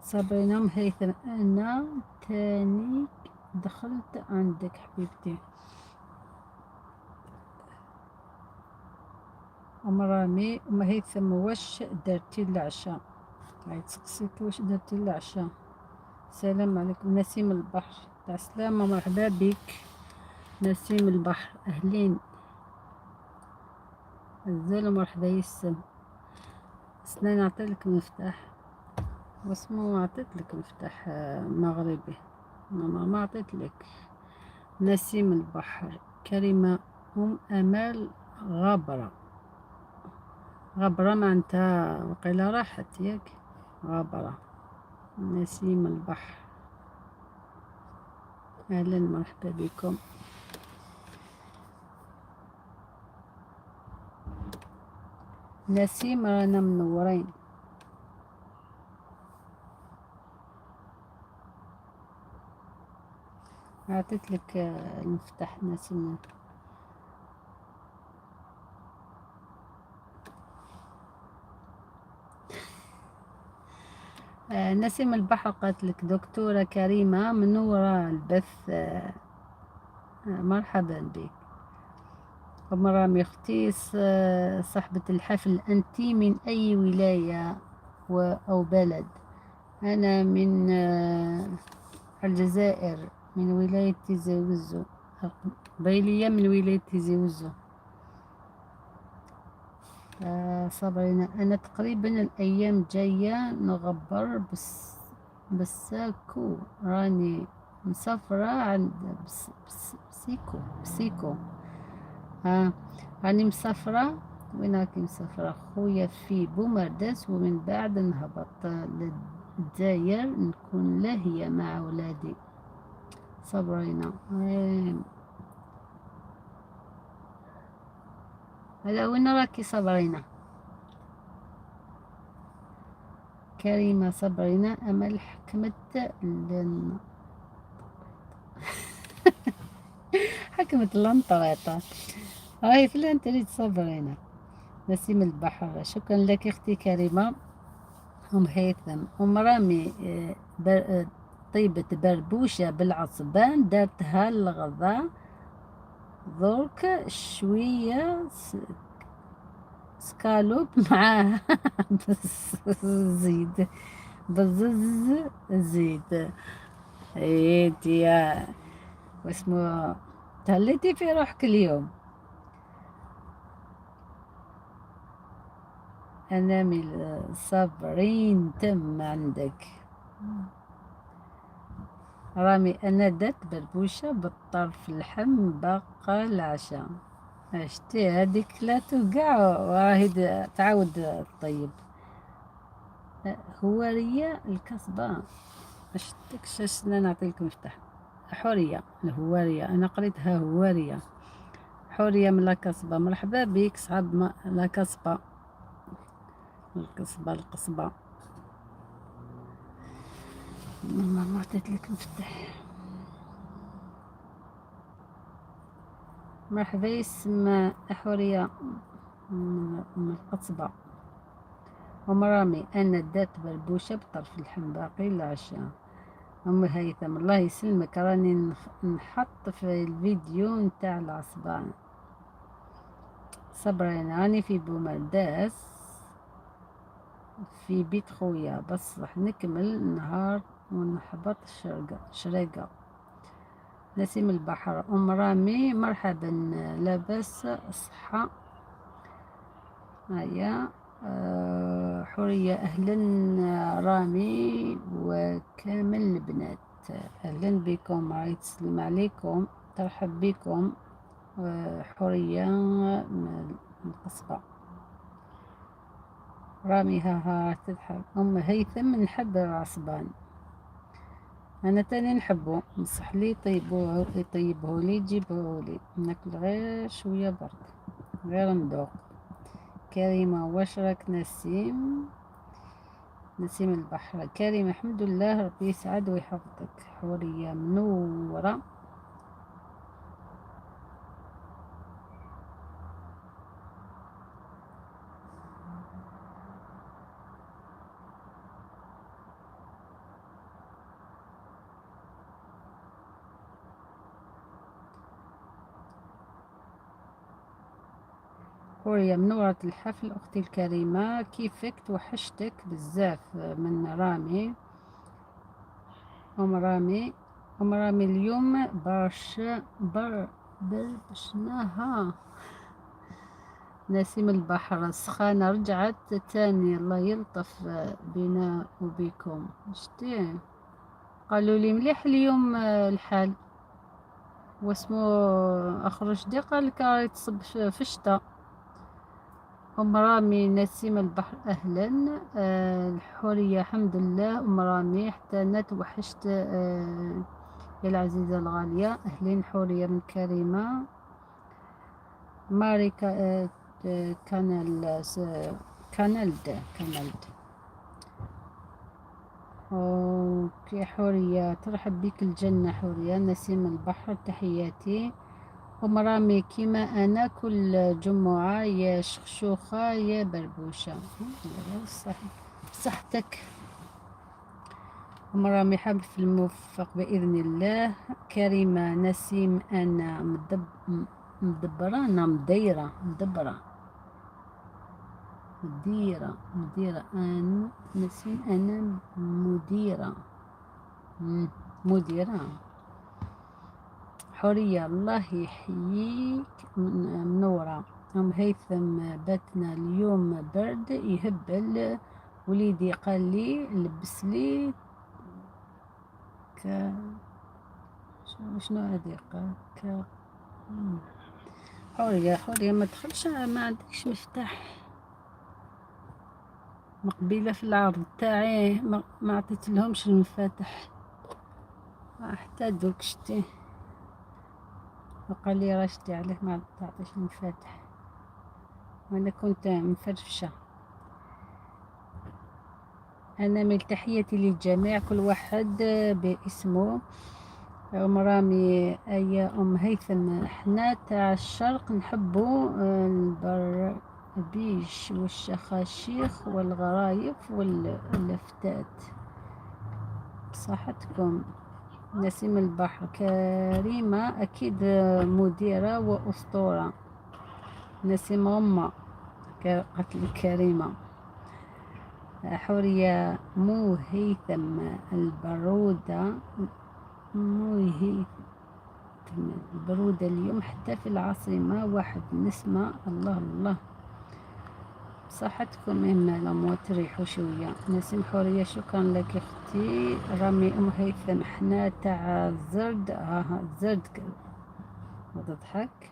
صابرين أم هيثم، أنا تاني دخلت عندك حبيبتي. أم رامي أم هيثم، واش درتي العشاء؟ عيط سقسيت واش درتي العشاء. السلام عليكم نسيم البحر، تاع السلامة، مرحبا بك نسيم البحر، أهلين الزلمة، مرحبا يسم. سنة نعطيلك مفتاح. واسمو عطيت لك مفتاح مغربي، ما عطيت لك. نسيم البحر، كريمة أم أمال غبرة، غبرة معناتها وقيلا راحت ياك، غبرة. نسيم البحر، أهلا مرحبا بكم. نسيم رانا منورين. عطيت لك المفتاح نسيم. نسيم البحر قالت لك دكتورة كريمة منورة البث، مرحبا بك. أم رامي أختي صاحبة الحفل، أنت من أي ولاية أو بلد؟ أنا من الجزائر، من ولاية تيزي وزو، قبيلية من ولاية تيزي وزو. صابرين، أنا تقريبا الأيام جاية نغبر بساكو، راني مسافرة عند بسيكو، بسيكو. راني مسافرة. وين راكي مسافرة خويا؟ في بومرداس، ومن بعد نهبط للجزائر نكون لاهية مع ولادي. صبرينا، هلا وين راكي صبرينا؟ كريمة صبرينا، أمل حكمت لن حكمت لنطريطة، راهي فلان تريد صبرينا. نسيم البحر، شكرا لك اختي كريمة. أم هيثم، أم رامي، طيبة بربوشة بالعصبان دارتها الغذاء درك شوية سكالوب مع زيد بزز زيد. ايدي يا واسمو، تهليتي في روحك اليوم. أنا من الصابرين تم عندك. رامي، أنا درت بربوشة بالطرف اللحم باقا العشاء. شتي هذيك كلاتو كاع وراهي تعاود طيب. هوارية الكصبة، شتك شنا نعطيكم مفتاح. حورية الهوارية، أنا قريتها هوارية. حورية من لاكصبة، مرحبا بك صحاب لاكصبة. القصبة القصبة، ما عطيت لك مفتاح. مرحبا اسم حورية من القصبة. أم رامي، أنا دات بربوشة بطرف اللحم باقي العشاء. أم هيثم، الله يسلمك، راني نحط في الفيديو نتاع العصبان. صبرين، راني في بومرداس في بيت خويا، بصح نكمل النهار ونحبط شرقة. نسيم البحر، أم رامي مرحبا، لاباس صحة. هيا حورية، أهلا رامي وكامل البنات، أهلا بكم، راهي تسلم عليكم، ترحب بكم. حورية من القصبة. رامي ها ها تضحك. أم هيثم، نحب العصبان، أنا تاني نحبو، نصح لي يطيبوه، يطيبه لي، يجيبه لي، ناكل غير شوية برك، غير ندوق. كريمة، واش راك نسيم؟ نسيم البحر، كريمة الحمد لله، ربي يسعد ويحفظك. حورية منورة. حورية منورة الحفل أختي الكريمة، كيفك؟ توحشتك بزاف. من رامي. أم رامي، أم رامي اليوم برش بر برشناها نسيم البحر، السخانة رجعت تاني، الله يلطف بنا وبكم. شتي قالوا لي مليح اليوم الحال، واسمو اخرج دي قال لك راهي تصب في الشتاء. ام رامي نسيم البحر اهلا. الحورية الحمد لله. ام رامي حتى انا توحشت يا العزيزة الغالية. اهلين حورية من كريمة. ماري كانال كانالد كانالد. okay حورية ترحب بك الجنة. حورية نسيم البحر تحياتي. ام رامي كيما انا كل جمعة يا شخشوخة يا بربوشة. صح صحتك. ام رامي حاب في الموفق بإذن الله. كريمة نسيم انا مدبرة، انا مديرة، مدبرة، مديرة، مديرة. أنا نسيم أنا مديرة، مديرة. حورية الله يحييك منورة. أم هيثم باتنا اليوم برد يهبل، وليدي قال لي لبس لي ك شنو هذه ك حورية. حورية ما تدخلش، ما عندكش مفتاح. مقبلة في العرض تاعي ما عطيت لهمش المفاتح حتى دوك شتي، وقال لي راشدي عليه ما تعطيش المفاتح، وانا كنت مفرفشة. انا من تحياتي للجميع، كل واحد باسمه. ام رامي اي ام هيثم، حنا تاع الشرق نحبو البربيش والشخاشيخ والغرايف واللفتات. بصحتكم. نسيم البحر كريمة أكيد مديرة وأسطورة. نسيم أمة قتل كريمة. حورية مو هيثم البرودة، مو هيثم البرودة اليوم حتى في العاصمة واحد نسمة. الله الله بصحتكم. إما لما تريحوا شوية. نسيم حورية شكرا لك أختي. رامي أم هيثم حنا تاع الزرد، الزرد وتضحك.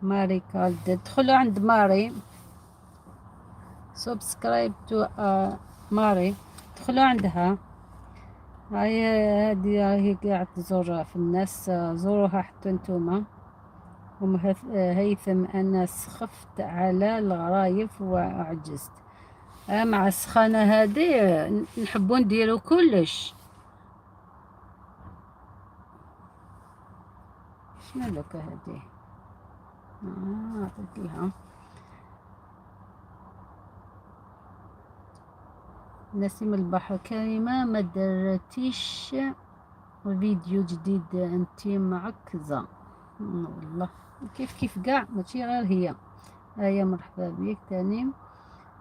ماري كالد دخلوا عند ماري، subscribe to ماري، دخلوا عندها. هاي هادي راهي قاعد تزور في الناس، زوروها حتى نتوما. ام هيثم انا سخفت على الغرايف وعجزت. مع السخانة هذه نحبو نديرو كلش. شنو لك هذه؟ عطيت لها. نسيم البحر كريمة ما درتيش فيديو جديد انتي معكزة. والله كيف كيف كاع ماشي غير هي. هيا مرحبا بك تاني،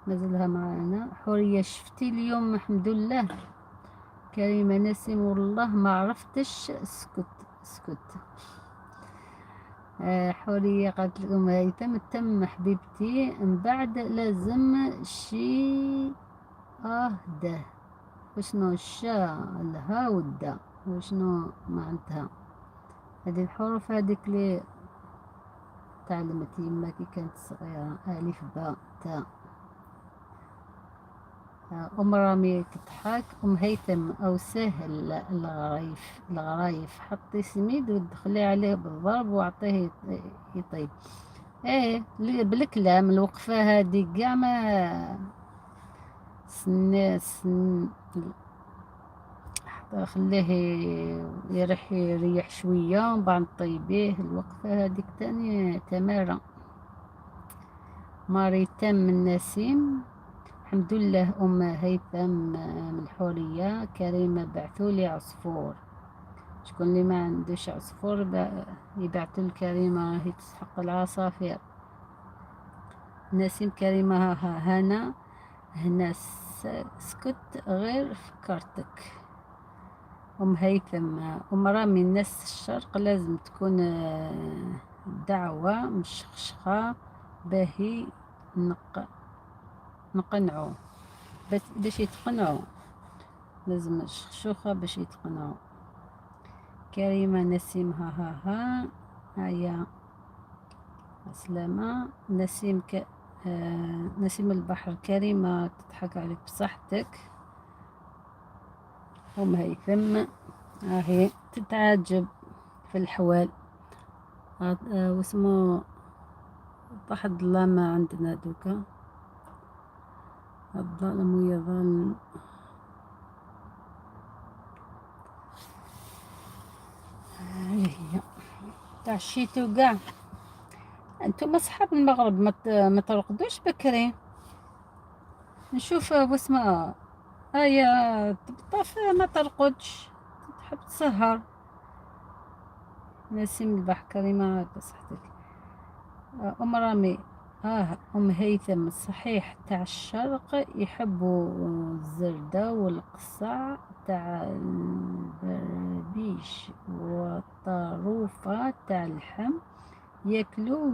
مازالها معنا. حورية شفتي اليوم الحمد لله. كريمة نسيم والله ما عرفتش اسكت اسكت. حورية قالت لكم هيثم تم حبيبتي، من بعد لازم شي ده وشنو الشا الها والدا وشنو معناتها هذه الحروف هذيك اللي تعلمت يما كي كانت صغيرة، ألف باء تاء. أم رامي تضحك. أم هيثم أو سهل الغرايف، الغرايف حطي سميد ودخلي عليه بالضرب وعطيه يطيب. ايه بالكلام الوقفة هذه كاع ما سن سن خليه يريح، يريح شوية ومن بعد طيبيه. الوقفة هذيك تاني تمارة. ماري تم النسيم الحمد لله. أم هيثم من الحورية. كريمة بعثولي عصفور، شكون اللي ما عندوش عصفور يبعثوا الكريمة، راهي تسحق العصافير. نسيم كريمة ها هنا هنا سكت غير فكرتك. أم هيثم أم رامي الناس الشرق لازم تكون دعوة مشخشخة باهي نقنعو باش يتقنعو، لازم الشخشوخة باش يتقنعو. كريمة نسيم ها ها ها، هيا سلامة نسيم نسيم البحر. كريمة تضحك عليك بصحتك. أم هيثم راهي تتعجب في الحوال. واسمو طاح الظلامة عندنا دوكا، الظلم ويا ظالم. هاي هي تعشيتو كاع انتم اصحاب المغرب، ما ترقدوش بكري. نشوف واسمها هيا تبطف ما ترقدش، تحب تسهر. نسيم البحر كريمة بصحتك. أم رامي أم هيثم صحيح تاع الشرق يحبوا الزردة والقصع تاع البربيش والطاروفة تاع اللحم، ياكلوا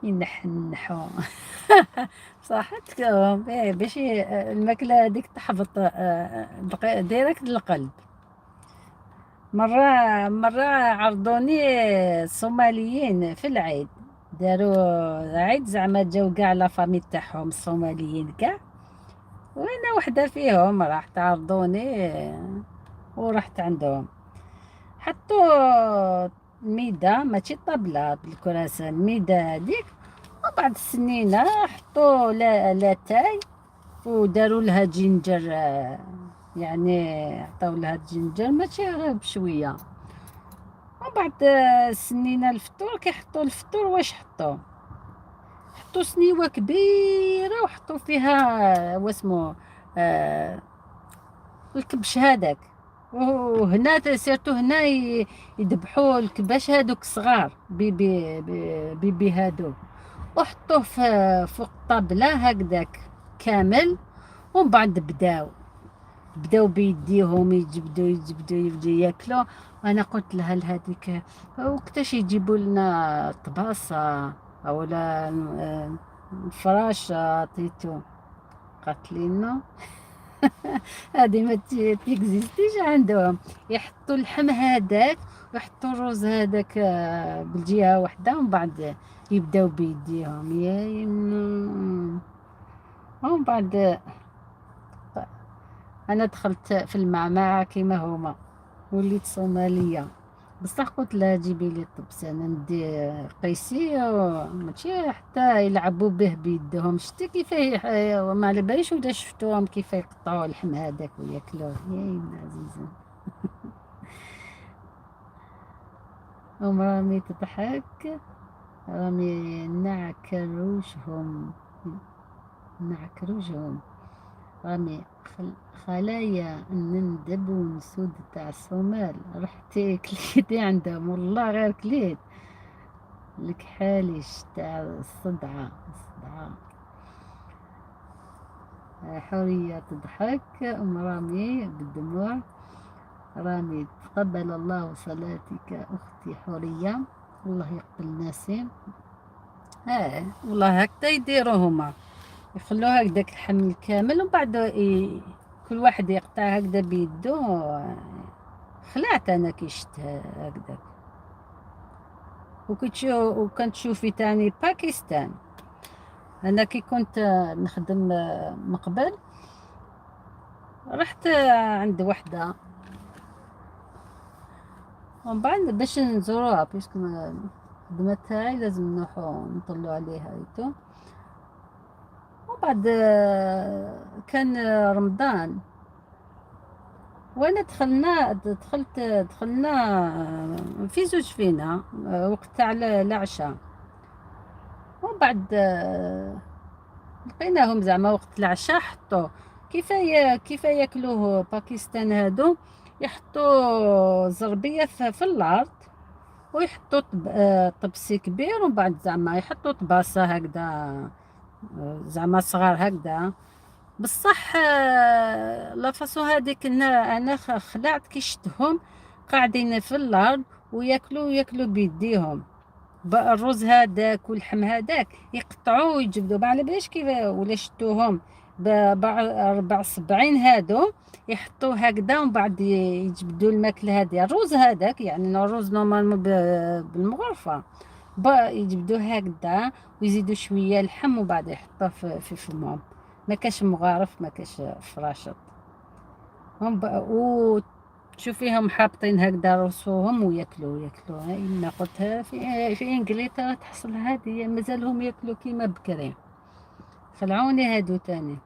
ينحنحوا. صحتكم. إيه، باش الماكلة هذيك تحبط direct للقلب. مرة عرضوني الصوماليين في العيد، داروا عيد زعما جاو كاع la famille تاعهم الصوماليين كاع، وانا وحده فيهم راح تعرضوني ورحت عندهم. حطوا الميدة ماشي طابلة بالكراسة، الميدة هذيك، وبعد السنينة حطوا لاتاي وداروا لها ginger، يعني عطاو لها ginger ماشي غير بشوية. ومن بعد سنينا الفطور، كيحطوا الفطور واش حطوا؟ حطوا سنيوة كبيرة وحطوا فيها واسمو الكبش هذاك. وهنا surtout هنا يذبحوا الكباش هذوك صغار bébé bébé هادو، وحطوه فوق الطابلة هكذاك كامل. ومن بعد بداو بيديهم يجبدوا يجبدوا يبدوا ياكلوا. انا قلت لها لهذيك وقتاش يجيبوا لنا طباسه او لا الفراشة تيتو؟ قالت لي non، هذه ما تيكزيستيش عندهم. يحطوا اللحم هذاك ويحطوا الرز هذاك بالجهة واحدة، ومن بعد يبداو بيديهم يا يما. ومن بعد انا دخلت في المعمعة كيما هما، وليت صومالية. بصح قلت لها جيبي لي الطبس انا ندي قيسي، ماشي حتى يلعبوا به بيدهم. شتي كيف ما على باليش ولا شفتوهم كيف يقطعوا اللحم هذاك وياكلوه. يا يما عزيزة. ام رامي تضحك، رامي نعكروشهم نعكروشهم. رامي خلايا نندب ونسود تاع الصومال. رحتي كليتي عندهم؟ والله غير كليت الكحاليش تاع الصدعة الصدعة. حورية تضحك. أم رامي بالدموع. رامي تقبل الله صلاتك أختي حورية، الله يقبل ناسي. والله هكذا يديروا هما، يخلوها هكذاك الحمل كامل، ومن بعد كل واحد يقطع هكذا بيدو. خلعت انا كي شفت هكذاك. وكنت تشوفي تاني باكستان، انا كي كنت نخدم من قبل رحت عند وحده، ومن بعد باش نزوروها puisque الخدمة تاعي لازم نروحو نطلو عليها et tout. وبعد كان رمضان، وانا دخلنا دخلت دخلنا في زوج فينا وقت تاع العشاء. ومن بعد لقيناهم زعما وقت العشاء حطوا كيف ياكلوه باكستان هادو، يحطوا زربيه في الارض ويحطوا طبسي كبير، ومن بعد زعما يحطوا طباسه هكذا زعما صغار هكذا. بصح la façon هذيك انا خلعت كي شفتهم قاعدين في الارض وياكلوا بيديهم. الرز هذاك واللحم هذاك يقطعوه ويجبدوا، ما على باليش كيف ولا شتوهم ربع صبعين هادو يحطوه هكذا ومن بعد يجبدوا الماكلة هذه، الرز هذاك يعني الرز normalement بالمغرفه يجبدوه هكذا ويزيدوا شوية لحم وبعد يحطوه في فمهم. ما كاش مغارف، ما كاش فراشط. هم وتشوفيهم حاطين هكذا رسوهم وياكلوا ياكلوا. إما قلتها في انجلترا تحصل هذه، مازالهم ياكلوا كيما بكري. خلعوني هادو تاني.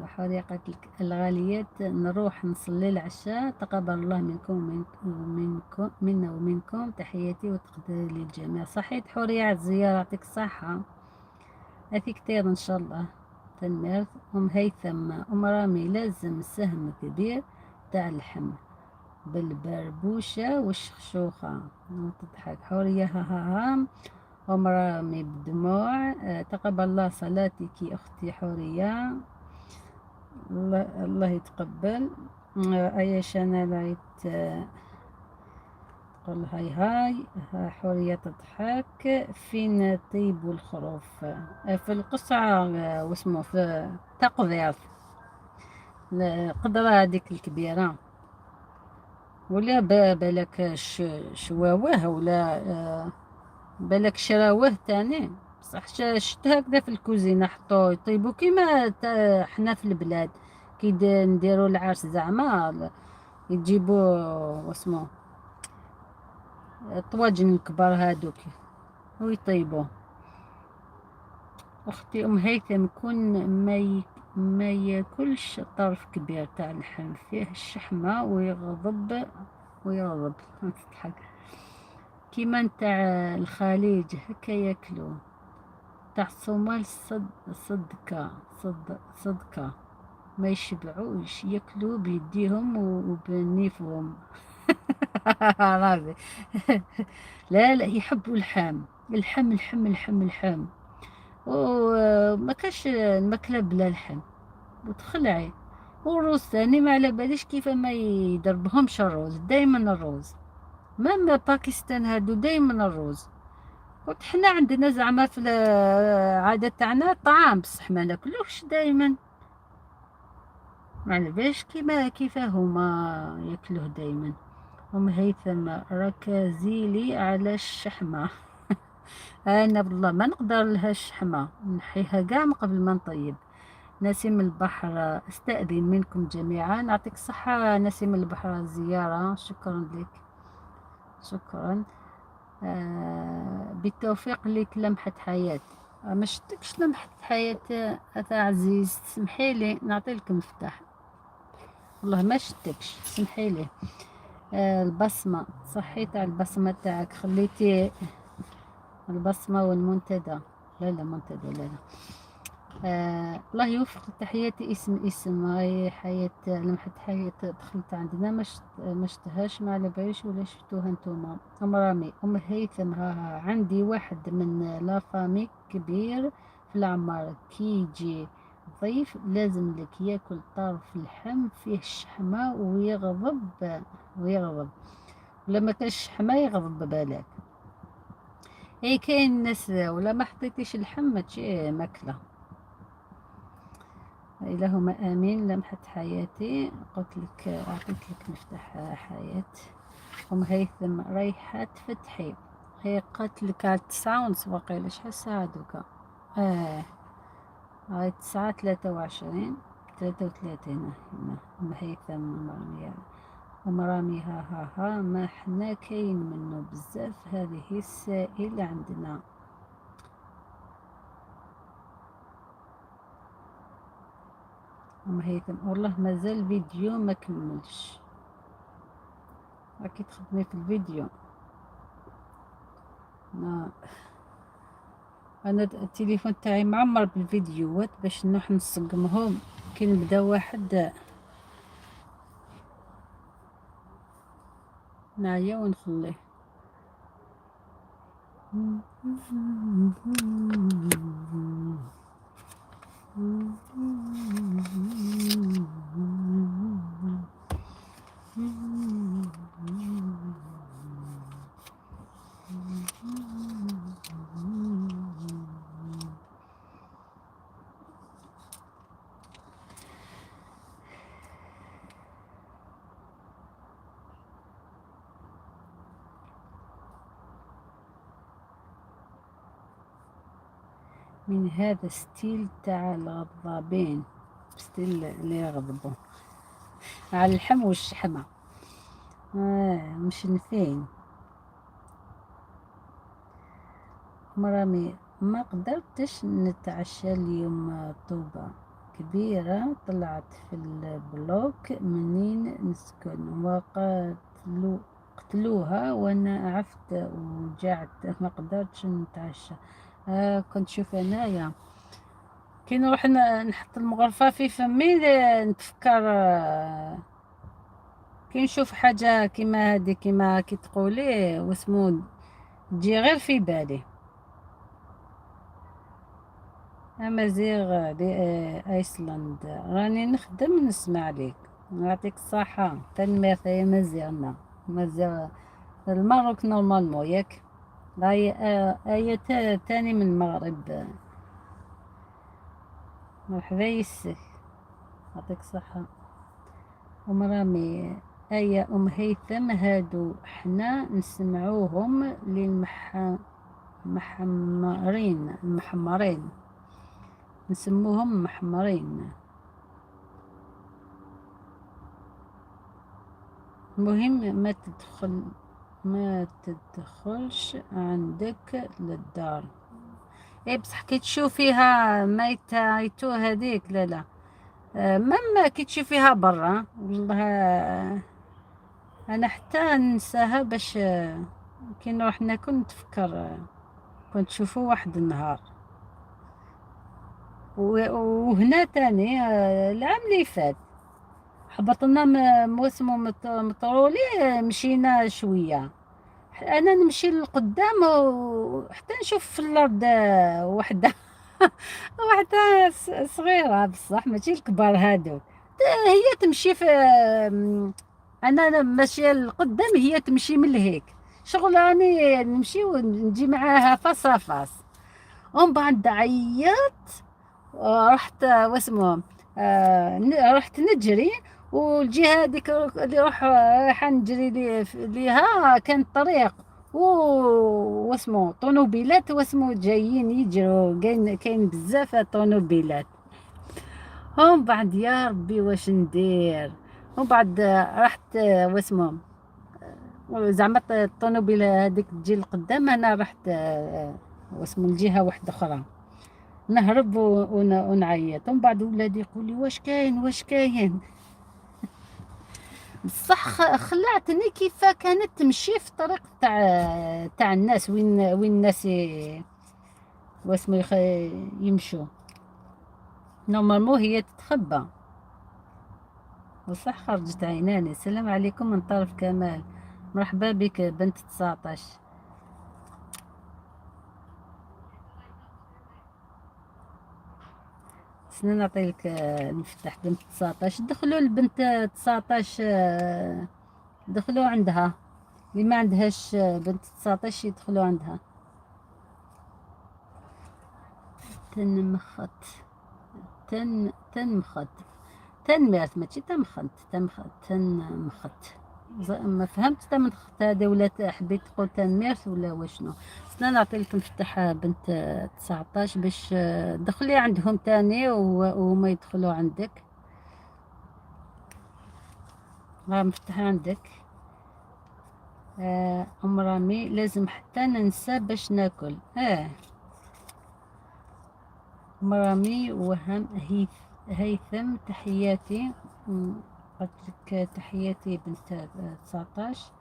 حريقة الغاليات، نروح نصلي العشاء. تقبل الله منكم ومنكم منا ومنكم، تحياتي وتقديري للجميع. صحيت حورية على الزيارة، يعطيك الصحة، أفي كتير إن شاء الله. تنميرت أم هيثم أم رامي، لازم سهم كبير تاع اللحم بالبربوشة والشخشوخة. تضحك حورية، ها ها ها. أم رامي بدموع، تقبل الله صلاتك أختي حورية، الله يتقبل. أيا شانا عيت تقول هاي هاي. ها حورية تضحك. فين طيب الخروف؟ في القصعة، واسمه في تقضير القدرة هذيك الكبيرة، ولا بالك شواوه، ولا بالك شراوه تاني. بصح شت هكذا في الكوزينة حطوه يطيبوا كيما حنا في البلاد كي نديرو العرس زعما يجيبوا واسمو الطواجن الكبار هادوك ويطيبوا. اختي ام هيثم، كون ما ياكلش طرف كبير تاع اللحم فيه الشحمه ويغضب ويغضب. تضحك كيما نتاع الخليج هكا ياكلو، تاع الصومال صدكة صدكة ما يشبعوش، ياكلوا بيديهم وبنيفهم. رابي لا لا، يحبوا اللحم اللحم اللحم اللحم اللحم، وما كاش الماكلة بلا لحم وتخلعي. والروز ثاني ما على باليش كيف ما يضربهمش الروز، دايما الروز. même باكستان هادو دايما الروز. قلت حنا عندنا زعما في العادة تاعنا طعام، بصح ما ناكلوش دايما. ما على باليش كيما كيف هما ياكلوه دايما. ام هيثم ركزيلي على الشحمه. انا بالله ما نقدر لها الشحمه، نحيها كاع من قبل ما نطيب. نسيم البحر، استأذن منكم جميعا. نعطيك الصحة نسيم البحر الزيارة، شكرا لك، شكرا. بالتوفيق لك. لمحة حياة، ما شتكش لمحة حياة عزيز، تسمحي لي نعطي لك مفتاح، والله ما شتكش، تسمحي لي. البصمة، صحيت على البصمة تاعك، خليتي البصمة والمنتدى. لا لا منتدى، لا لا. الله يوفق. تحياتي. اسم هاي حياة لمحة حياة دخلت عندنا ما شتهاش، ما على باليش ولا شفتوها نتوما. ام رامي ام هيثم، ها عندي واحد من la famille كبير في العمارة، كي يجي ضيف لازم لك ياكل طرف اللحم فيه الشحمة ويغضب ويغضب، ولا ما كانش الشحمة يغضب بالك. اي كاين الناس ولا ما حطيتيش اللحم ما تجي ماكله. اللهم امين. لمحة حياتي، قلت لك اعطيت لك مفتاح حياة. ام هيثم رايحة تفتحي، هي قالت لك على 9:30 وقيلا، شحال الساعة دوكا؟ هاي 9:23، 33. ام هيثم ام رامي، ها ها ها، ما حنا كاين منه بزاف، هذه السائل عندنا. ام هيثم والله مازال فيديو ما كملش، راكي تخدمي في الفيديو. انا التليفون تاعي معمر بالفيديوهات باش نروح نصقمهم كي نبدا واحد نعيا ونخليه. من هذا style تاع الغضابين، style اللي يغضبوا على اللحم والشحمة، مشنفين. مرامي ما قدرتش نتعشى اليوم، طوبة كبيرة طلعت في ال bloc منين نسكن قتلوها وانا عفت وجعت، ما قدرتش نتعشى. كنت شوف انايا كي نروح نحط المغرفة في فمي نتفكر، كي نشوف حاجة كيما هادي، كيما كي تقولي واسمو، تجي غير في بالي. أمازيغ ايسلند، راني نخدم نسمع ليك، يعطيك الصحة. تنمية يا مزيغنا، مزيغ الماروك normalement ياك، راهي آية تاني من المغرب. مرحبا يسك، يعطيك الصحة. أم رامي، آية أم هيثم، هادو حنا نسمعوهم للمحمرين، المحمرين نسموهم محمرين. المهم ما تدخلش عندك للدار. اي بصح كي تشوفيها ما يتو هذيك، لا لا، même كي تشوفيها برا والله، انا حتى ننساها باش، كي نروح ناكل نتفكر، كنت تشوفو واحد النهار. وهنا تاني، العام اللي فات حبطنا موسم مطرولي، مشينا شوية، أنا نمشي للقدام وحتى نشوف في الأرض، وحدة صغيرة بصح ماشي الكبار هادو، هي تمشي في، أنا ماشية للقدام هي تمشي من لهيك، شغل راني نمشي ونجي معاها face à face. ومن بعد عيطت، رحت واسمو، رحت نجري، والجهة هذيك اللي رايحة نجري ليها كان طريق واسمو طونوبيلات واسمو جايين يجروا، كاين بزاف طونوبيلات. ومن بعد يا ربي واش ندير، ومن بعد رحت واسمو زعما الطونوبيل هذيك تجي لقدام، انا رحت واسمو الجهة واحدة أخرى نهرب ونعيط. ومن بعد ولادي يقولوا لي واش كاين واش كاين. بصح خلعتني كيف كانت تمشي في الطريق تاع الناس، وين الناس واسمو يمشوا normalement هي تتخبى. بصح خرجت عيناني. السلام عليكم من طرف كمال، مرحبا بك بنت 19. سنة نعطي لك المفتاح بنت 19. دخلوا البنت 19، دخلوا عندها، اللي ما عندهاش، بنت 19 يدخلوا عندها. تنمخت تنمخت تنمرت ماشي تمخنت، تنمخت. ما فهمت تمخت هذا ولا حبيت تقول تنمرت ولا واشنو. سنة نعطي لكم مفتاح بنت 19 باش دخلي عندهم تاني وهما يدخلوا عندك. راه مفتاح عندك. ام رامي لازم حتى ننسى باش ناكل. ام رامي وهم هيثم تحياتي. قلت لك تحياتي بنت 19.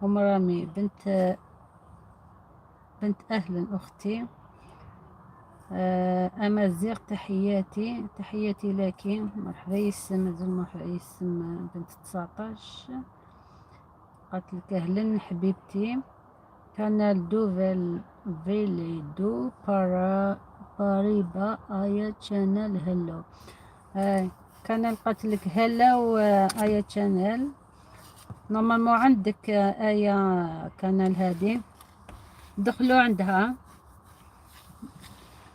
ام رامي بنت اهلا اختي. امازيغ تحياتي، تحياتي لك. مرحبا يسم، مازال مرحبا يسم بنت 19. قالت لك اهلا حبيبتي. كانال دو فيلي دو باريبا آية شانل هلو. كانال قالت لك هلو، آية شانل. normalement عندك، آية كانال هادي، دخلوا عندها،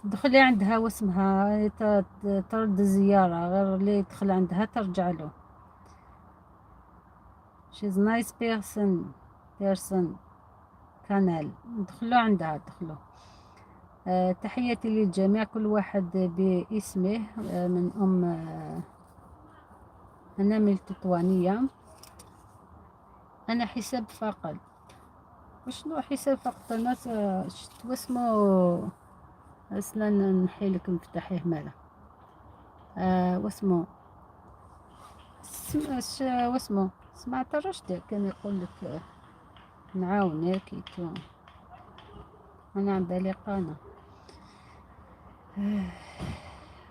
دخلي عندها واسمها ترد الزيارة، غير اللي يدخل عندها ترجع له. She's nice person كانال، دخلوا عندها، دخلوا. تحياتي للجميع، كل واحد باسمه. من أم أنامل تطوانية. أنا حساب فقط. وشنو حساب فقط؟ الناس واسمو أصلا نحيلك مفتاحيه مالا. واسمو واسمو سمعت الرشد كان يقول لك نعاونك et tout. أنا عن بالي قانا.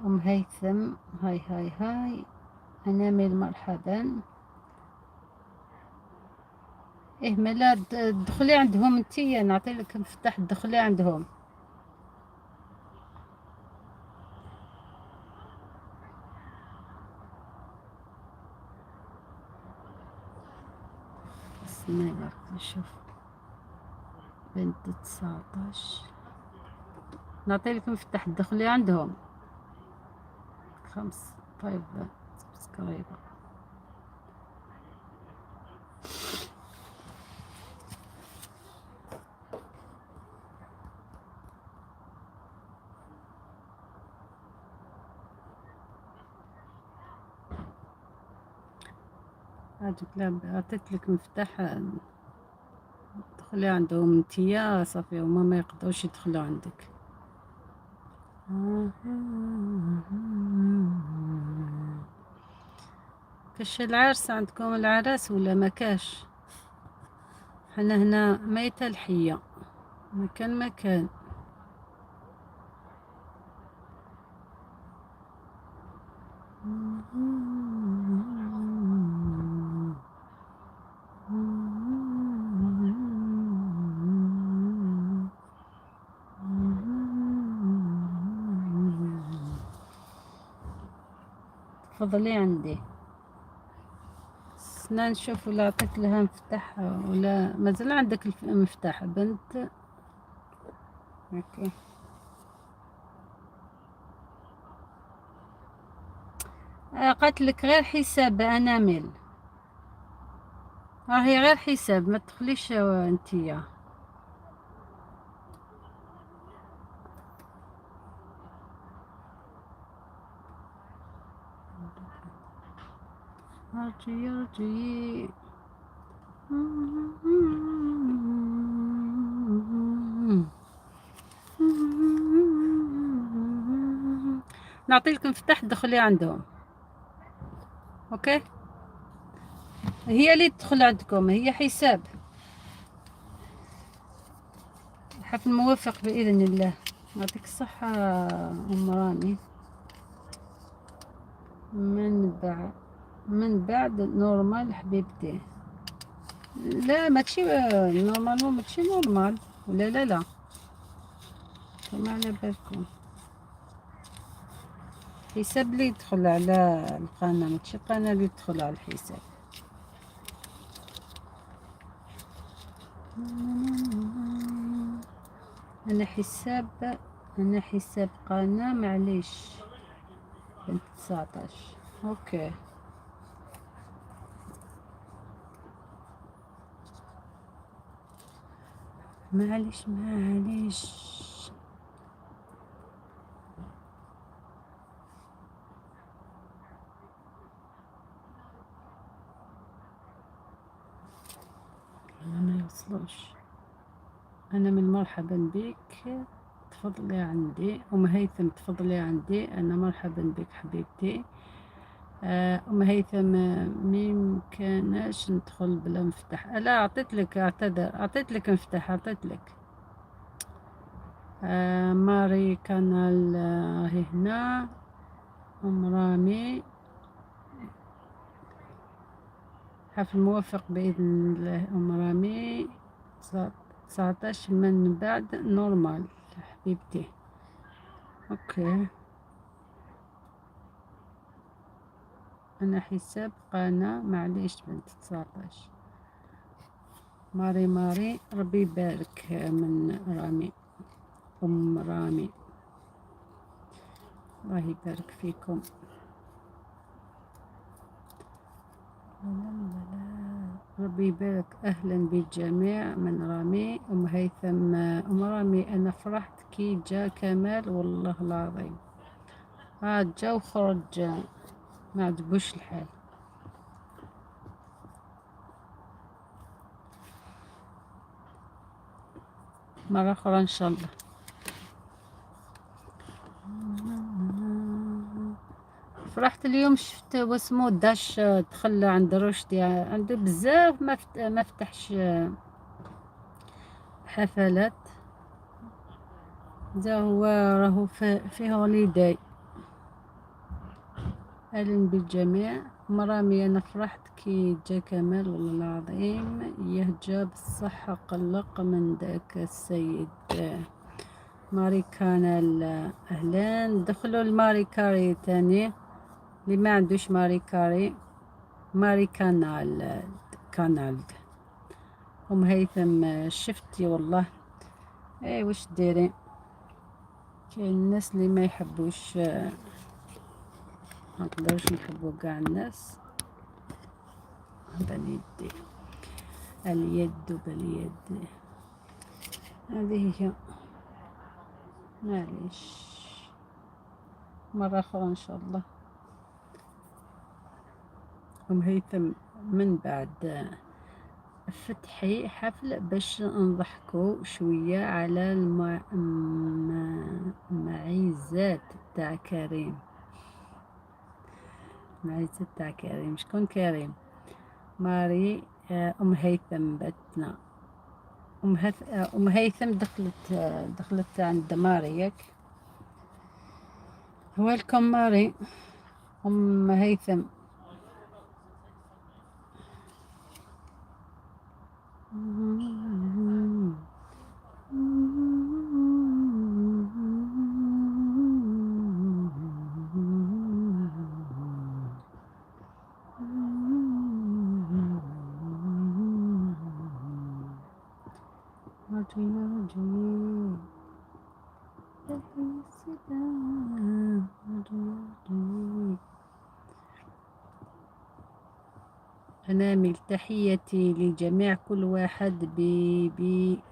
أم هيثم هاي هاي هاي. أنامل مرحبا. إيه ملا دخلي عندهم انتيا، نعطي لك مفتاح دخلي عندهم. استني برك نشوف. بنت 19 نعطي لك مفتاح دخلي عندهم. 5 5 subscriber. عطيت لك مفتاح دخلي عندهم انتيا صافي، هما ما يقدروش يدخلوا عندك. كاش العرس عندكم العراس ولا ما كاش؟ حنا هنا ميتة الحية، مكان مكان. تفضلي عندي. سنا نشوف ولا عطيت لها مفتاح ولا مازال عندك المفتاح بنت. OK قالت لك غير حساب انامل، راهي غير حساب، ما تدخليش انتيا. ارجي ارجي. نعطي لكم مفتاح دخلي عندهم. OK هي اللي تدخل عندكم، هي حساب. حفل موفق بإذن الله. يعطيك الصحة أم رامي. من بعد normal حبيبتي. لا ماشي normalement، ماشي normal ولا لا لا، ما على بالكم. حساب اللي يدخل على القناة، ماشي القناة اللي تدخل على الحساب. أنا حساب قناة معليش بنت 19. OK معليش معليش. أنا ما يوصلوش. أنا من مرحبا بك، تفضلي عندي أم هيثم، تفضلي عندي. أنا مرحبا بك حبيبتي. أم هيثم ميمكناش ندخل بلا مفتاح. لا عطيت لك، اعتذر، عطيت لك مفتاح، عطيت لك. ماري كانال راهي هنا. أم رامي حفل موفق بإذن الله. أم رامي 19 من بعد normal حبيبتي. OK أنا حساب قناة معليش بنت 19. ماري ماري ربي يبارك من رامي، أم رامي الله يبارك فيكم. لا لا لا. ربي يبارك. اهلا بالجميع. من رامي ام هيثم. ام رامي انا فرحت كي جا كمال والله العظيم. جا وخرج ما عجبوش الحال. مرة أخرى إن شاء الله. فرحت اليوم شفت واسمو داش دخل عند رشدي، عنده بزاف ما فتحش حفلات. ذا هو راهو في holiday. اهلا بالجميع. مرامي انا فرحت كي جا كمال والله العظيم. يهجى بالصحة قلق من ذاك السيد ماري كانال. اهلا. دخلوا الماري كاري تاني، اللي ما عندوش ماري كاري، ماري كانال كانال. ام هيثم شفتي والله. اي واش ديري، كاين الناس اللي ما يحبوش، ما نقدروش نحبو كاع الناس. باليد اليد باليد، هذه هي. معليش مرة أخرى إن شاء الله. أم هيثم من بعد فتحي حفل باش نضحكو شوية على المعيزات تاع كريم. معيزات تاع كريم. شكون كريم؟ ماري. أم هيثم باتنا. أم هيثم دخلت عند ماري ياك. welcome ماري. أم هيثم. أنامل تحياتي لجميع، كل واحد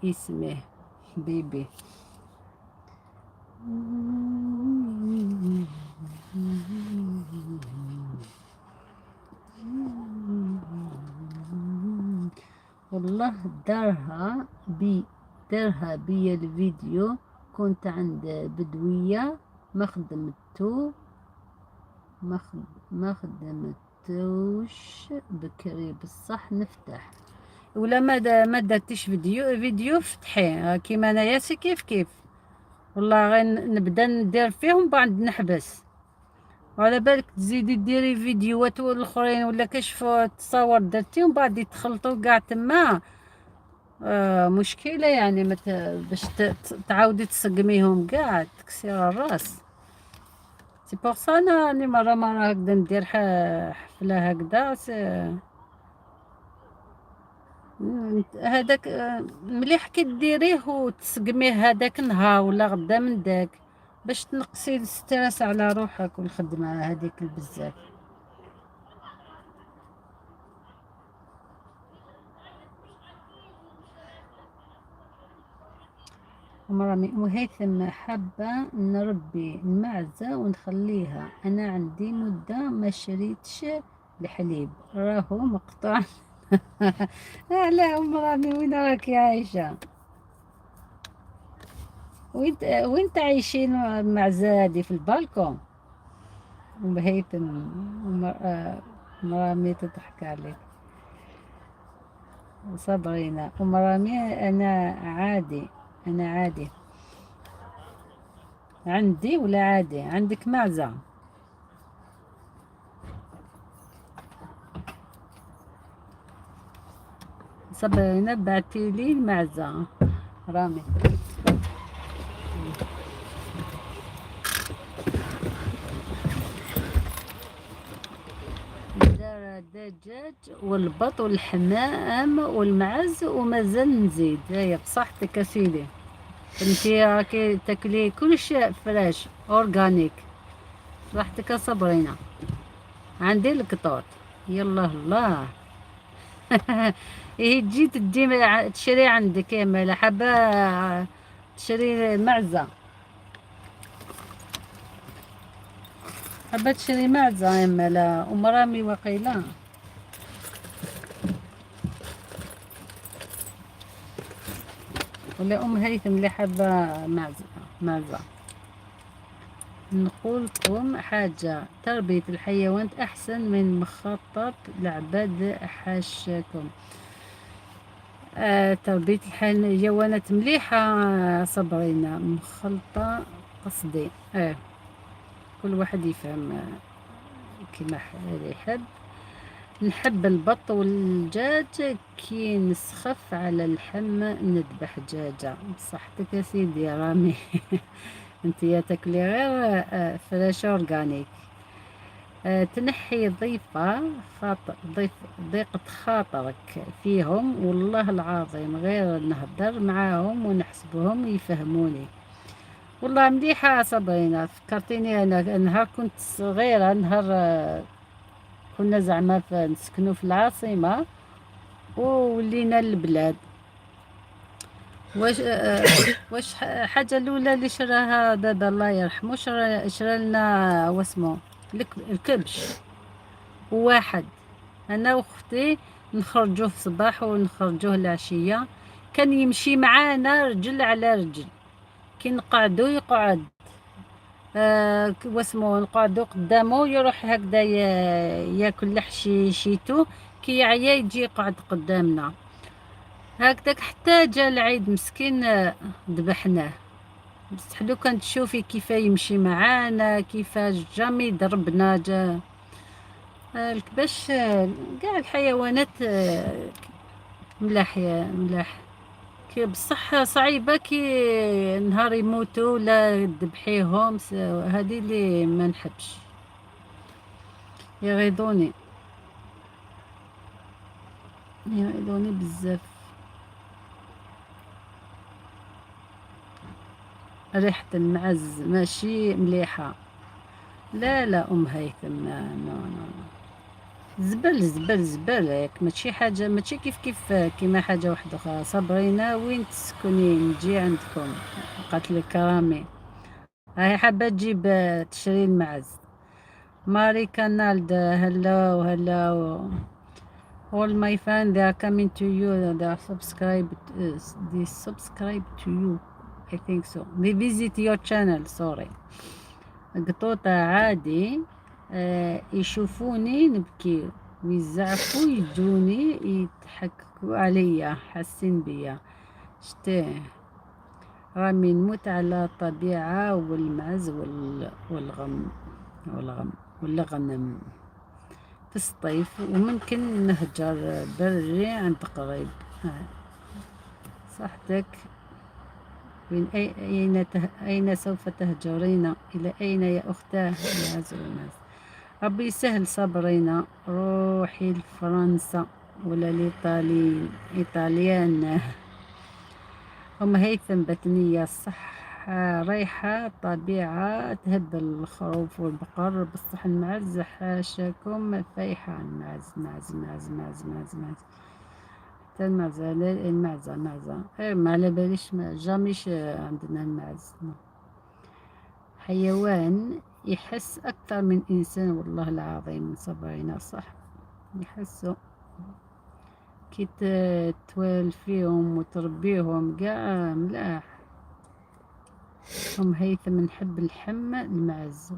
باسمه. بيبي. والله دارها بي الفيديو. كنت عند بدوية ما خدمتو، ما خدمتوش بكري بصح نفتح. ولا ما درتيش فيديو فتحي كيما انايا c'est كيف كيف. والله غير نبدا ندير فيهم بعد نحبس. وعلى بالك تزيدي ديري فيديوهات والاخرين ولا كشف تصاور درتي ومن بعد يتخلطوا كاع تما. مشكلة يعني باش تعاودي تسقميهم كاع تكسير الراس. c'est pour ça انا راني مرة مرة هكذا ندير حفلة هكذا. هذاك مليح كي ديريه وتسقميه هذاك النهار ولا غدا من داك باش تنقصي ال stress على روحك والخدمة هذيك بزاف. مرامي وهيثم حابة نربي المعزة ونخليها. أنا عندي مدة ما شريتش الحليب راهو مقطوع. لا أم رامي وين راكي عايشة؟ وين تعيشين المعزة هادي؟ في البالكون؟ أم هيثم أم رامي تضحك عليك. صبرينا أم رامي أنا عادي، أنا عادي عندي ولا عادي عندك معزة؟ صبرينا بعتي لي المعزة رامي. دار الدجاج والبط والحمام والمعز ومازال نزيد. هيا بصحتك اسيدي، انتي راكي تاكلي كل شيء fraîche organique. صحتك صبرينا. عندي القطوط يلا الله. هي تجي تدي تشري عندك يا مالا، حابة تشري معزة، حابة تشري معزة يا مالا أم رامي وقيلة. ولا أم هيثم اللي حابة معزة. معزة. نقول لكم حاجة، تربية الحيوانات أحسن من مخطط العباد حاشاكم. تربية الحيوانات مليحة صبرينا، مخلطة قصدي. كل واحد يفهم كما يحب. نحب البط والدجاج، كي نسخف على اللحم نذبح دجاجة. بصحتك يا سيدي رامي. انت يا تاكلي غير fresh organique. تنحي ضيفة خاطر ضيف ضيقة خاطرك فيهم، والله العظيم غير نهدر معاهم ونحسبهم يفهموني. والله مليحة صبرينا، فكرتيني أنا نهار كنت صغيرة، نهار كنا زعما نسكنو في العاصمة وولينا البلاد. واش حاجة الأولى اللي شراها بابا الله يرحمه، شرا لنا واسمو الكبش واحد. أنا وأختي نخرجوه في الصباح ونخرجوه العشية، كان يمشي معانا رجل على رجل، كي نقعدو يقعد، واسمو نقعدو قدامو يروح هكذا ياكل لحشيشيتو، كي يعيا يجي يقعد قدامنا هكذاك حتى جا العيد مسكين، ذبحناه. بصح لو كان تشوفي كيف يمشي معانا، كيفاش jamais ضربنا. جا الكباش، كاع الحيوانات، ملاح يا ملاح. كي بصح صعيبة كي نهار يموتوا ولا تذبحيهم، هذه اللي ما نحبش، يغيظوني يغيظوني بزاف. ريحة المعز ماشي مليحة. لا لا أم هيثم، لا no no no، زبل زبل زبل هيك، ماشي حاجة، ماشي كيف كيف كيما حاجة واحدة أخرى. صبرينا وين تسكني نجي عندكم؟ قالت لك رامي هاي حابة تجيب تشري المعز. ماري كانالد، hello hello all my fans, they are coming to you, they are subscribed, they subscribe to you, I think so, they visit your channel, sorry. قطوطة عادي، يشوفوني نبكي ويزعفوا، يجوني يضحكوا عليا، حاسين بيا. شتي رامي نموت على الطبيعة والمعز والغم والغم والغنم في الصيف، وممكن نهجر بري عند قريب. صحتك. من أين سوف تهجرين؟ إلى أين يا أختاه؟ يا زوجة ربي يسهل صبرينا. روحي لفرنسا ولا لإيطالي، إيطاليان. أم هيثم بتنية، صح رايحة طبيعة تهبل، الخروف والبقر، بصح المعز حاشاكم فايحة. المعز معز معز معز معز معز حتى المعزة، لا، المعزة معزة. إيه، ما على باليش، ما جاميش عندنا المعز. حيوان يحس أكثر من إنسان، والله العظيم صبرينا صح، يحسوا كي توالفيهم وتربيهم كاع ملاح. أم هيثم نحب اللحم المعز،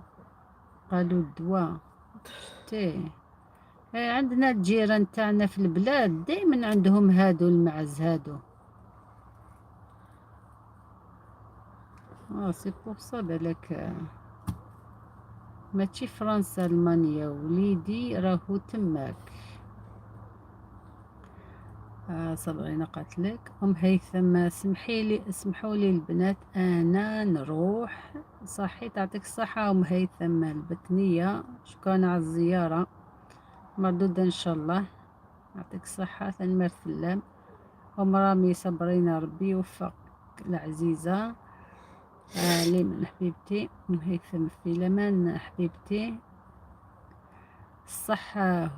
قالوا الدواء. شتي عندنا الجيران تاعنا في البلاد دايما عندهم هادو المعز هادو. c'est pour ça بالك، ماشي فرنسا المانيا، وليدي راهو تماك. صبرينا قالت لك. ام هيثم اسمحوا لي البنات انا نروح. صحي تعطيك الصحة ام هيثم البتنية، شكرا على الزيارة، مردودة ان شاء الله. يعطيك الصحة. ثاني اللام. ام رامي صبرينا ربي يوفقك العزيزة. ليمن حبيبتي. ام هيثم في لمن حبيبتي. الصحة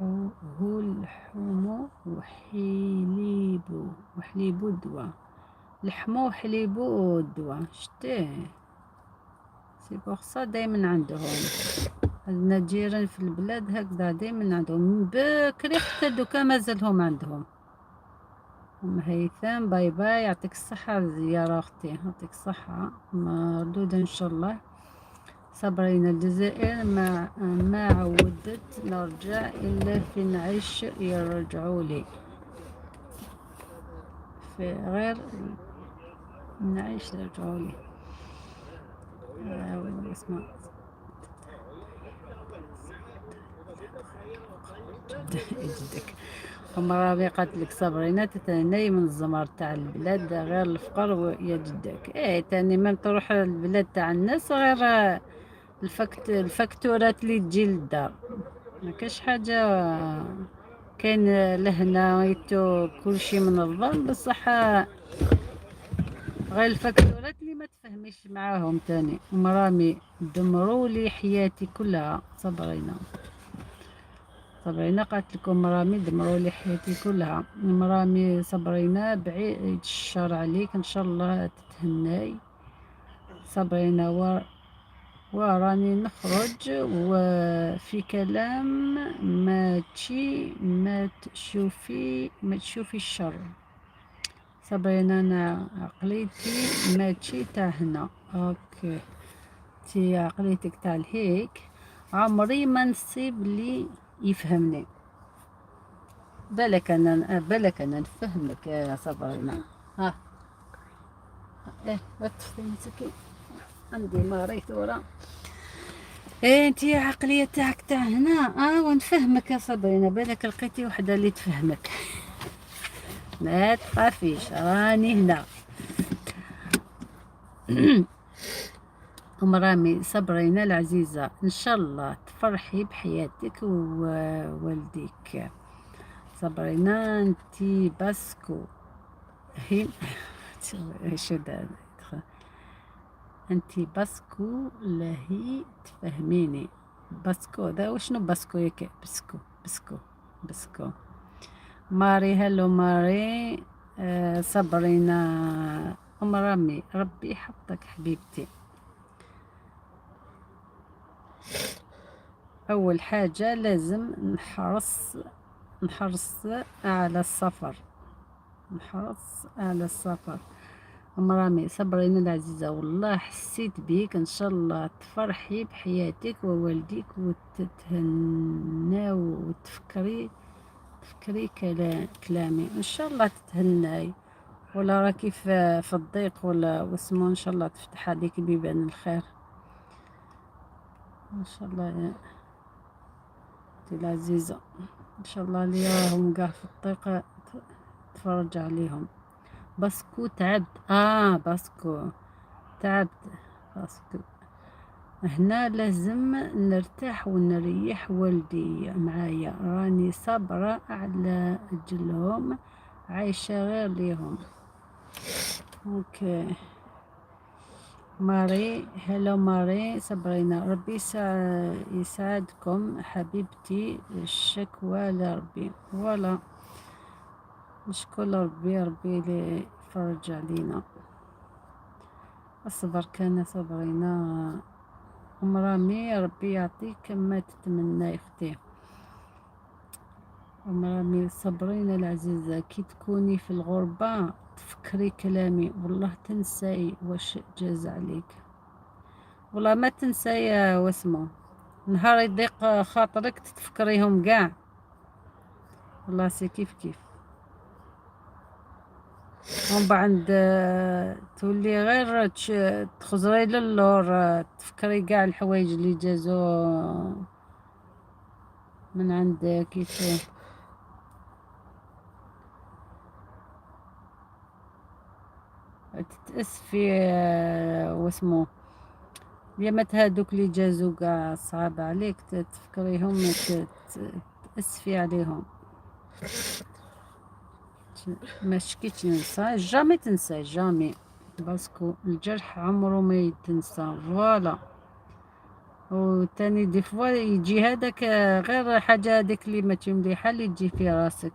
هو لحمو وحليبو، وحليبو الدواء، لحمو وحليبو الدواء. شتيه c'est pour ça دايما عندهم، عندنا جيران في البلاد هكذا دايما عندهم من بكري حتى دوكا مازالهم عندهم. ام هيثم باي باي، يعطيك الصحة على الزيارة اختي، يعطيك الصحة، مردودة ان شاء الله. صبرين الجزائر ما عودت نرجع الا في نعيش يرجعوا لي في غير نعيش يرجعوا لي. اسمع جدك ام رامي قالت لك صبرينا تتهني من الزمر تاع البلاد غير الفقر يا جدك. ايه تاني ما تروح البلاد تاع الناس غير الفاكتورات اللي تجي للدار، ما كاش حاجة. كاين لهنا يتو كلشي منظم، بصح غير الفاكتورات اللي ما تفهميش معاهم. تاني ام رامي دمروا لي حياتي كلها. صبرينا، صبرينا قالت لكم رامي دمروا لي حياتي كلها. ام رامي صبرينا بعيد الشر عليك، ان شاء الله تتهناي. صبرينا وراني نخرج وفي كلام ما تشي ما تشوفي، ما تشوفي الشر. صبرينا انا عقليتي ما تشي تاع هنا. okay تي عقليتك تاع الهيك، عمري ما نصيب لي يفهمني. بالك انا، بالك انا نفهمك يا صبرينا. ها ايه وقفتي مسكين عندي ماري ثورة. ايه انت عقلية تاعك تاع هنا، ونفهمك يا صبرينا، بالك لقيتي وحدة اللي تفهمك. ما تخافيش راني هنا. ام رامي صبرينا العزيزة ان شاء الله تفرحي بحياتك ووالديك. صبرينا انتي parce que هي شو ده؟ انتي parce que لهي تفهميني. parce que ذا وشنو parce que؟ ياك parce que parce que parce que. ماري hello ماري. صبرينا ام رامي ربي يحفظك حبيبتي. اول حاجة لازم نحرص على السفر، نحرص على السفر. ام رامي صبرينا العزيزة والله حسيت بيك، ان شاء الله تفرحي بحياتك ووالديك وتتهناو وتفكري، تفكري كلامي ان شاء الله تتهناي، ولا راكي في الضيق ولا واسمو، ان شاء الله تفتح عليك بيبان الخير ان شاء الله يا اختي العزيزة. ان شاء الله اللي راهم كاع في الضيق تفرج عليهم. parce que تعبت، parce que تعبت، parce que هنا لازم نرتاح ونريح والدي معايا، راني صابرة على أجلهم، عايشة غير ليهم. okay ماري، hello ماري. صبرينا ربي يسعدكم حبيبتي، الشكوى لربي، voilà نشكر ربي، ربي اللي يفرج علينا. الصبر كان صبرينا. ام رامي ربي يعطيك ما تتمنى اختي. ام رامي صبرينا العزيزة كي تكوني في الغربة تفكري كلامي، والله تنساي واش جاز عليك، والله ما تنساي واسمو، نهار يضيق خاطرك تتفكريهم كاع، والله c'est كيف كيف. ومن بعد تولي غير تخزري للور، تفكري كاع الحوايج اللي جازو من عندك كيف. تتأسفي واسمو يامات هادوك اللي جازو كاع صعاب عليك، تفكريهم، تأسفي عليهم. ما شكيتش ننسى، jamais تنسى، jamais، parce que الجرح عمره ما يتنسى. voilà وتاني des fois يجي هذاك غير حاجة هذيك اللي ماشي مليحة اللي تجي في راسك.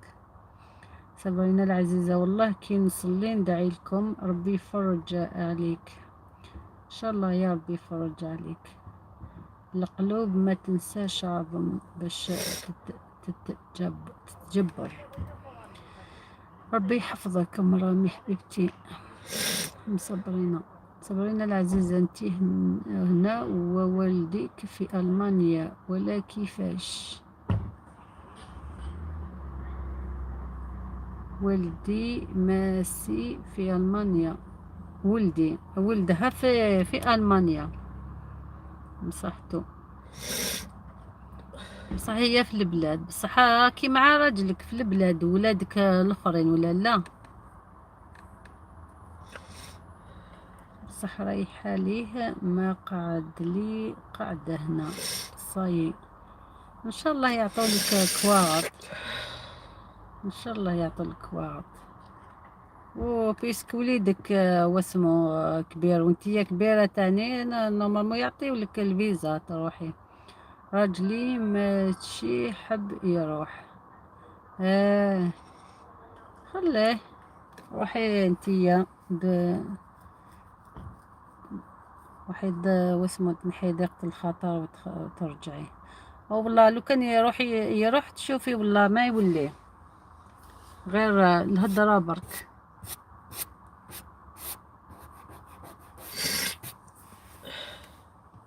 صبرينا العزيزة والله كي نصلي ندعي لكم ربي يفرج عليك ان شاء الله، يا ربي يفرج عليك. القلوب ما تنساش عظم باش تتجبر. ربي يحفظك ام رامي حبيبتي. صبرينا، صبرينا العزيزة، انت هنا ووالديك في ألمانيا ولا كيفاش؟ ولدي ماسي في ألمانيا، ولدي ولدها في ألمانيا، بصحته. بصح هي في البلاد، بصح راكي مع راجلك في البلاد ولادك الاخرين ولا لا؟ بصح رايحة ليه ما قعد لي قعدة هنا صاي. ان شاء الله يعطولك كواغط، ان شاء الله يعطولك كواغط. و puisque وليدك واسمو كبير وانتيا كبيرة تاني، normalement يعطيولك الفيزا تروحي. راجلي ماشي حب يروح، خليه روحي انتيا وحيد واسمو تنحي ضيقة الخاطر وترجعي. والله لو كان يروح تشوفي والله ما يولي غير الهضرة برك.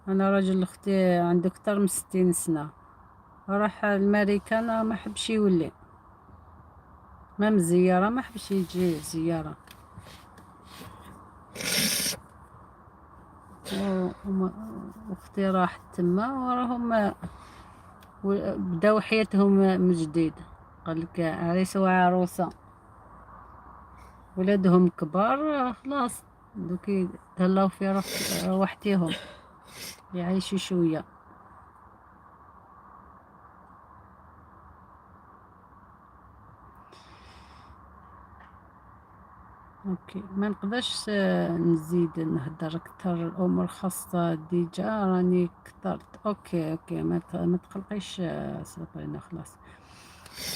انا راجل اختي عنده اكثر من 60 سنة، راح الماريكان ما حبش يولي، même زيارة ما حبش يجي زيارة. واختي راحت تما وراهم بداو حياتهم من جديد، قال لك عريس وعروسة، ولادهم كبار خلاص دوك يتهلاو في روحتيهم يعيشوا شوية. OK ما نقدرش نزيد نهدر اكثر، الامور خاصة déjà راني كثرت. OK ما تقلقيش صبرينا خلاص.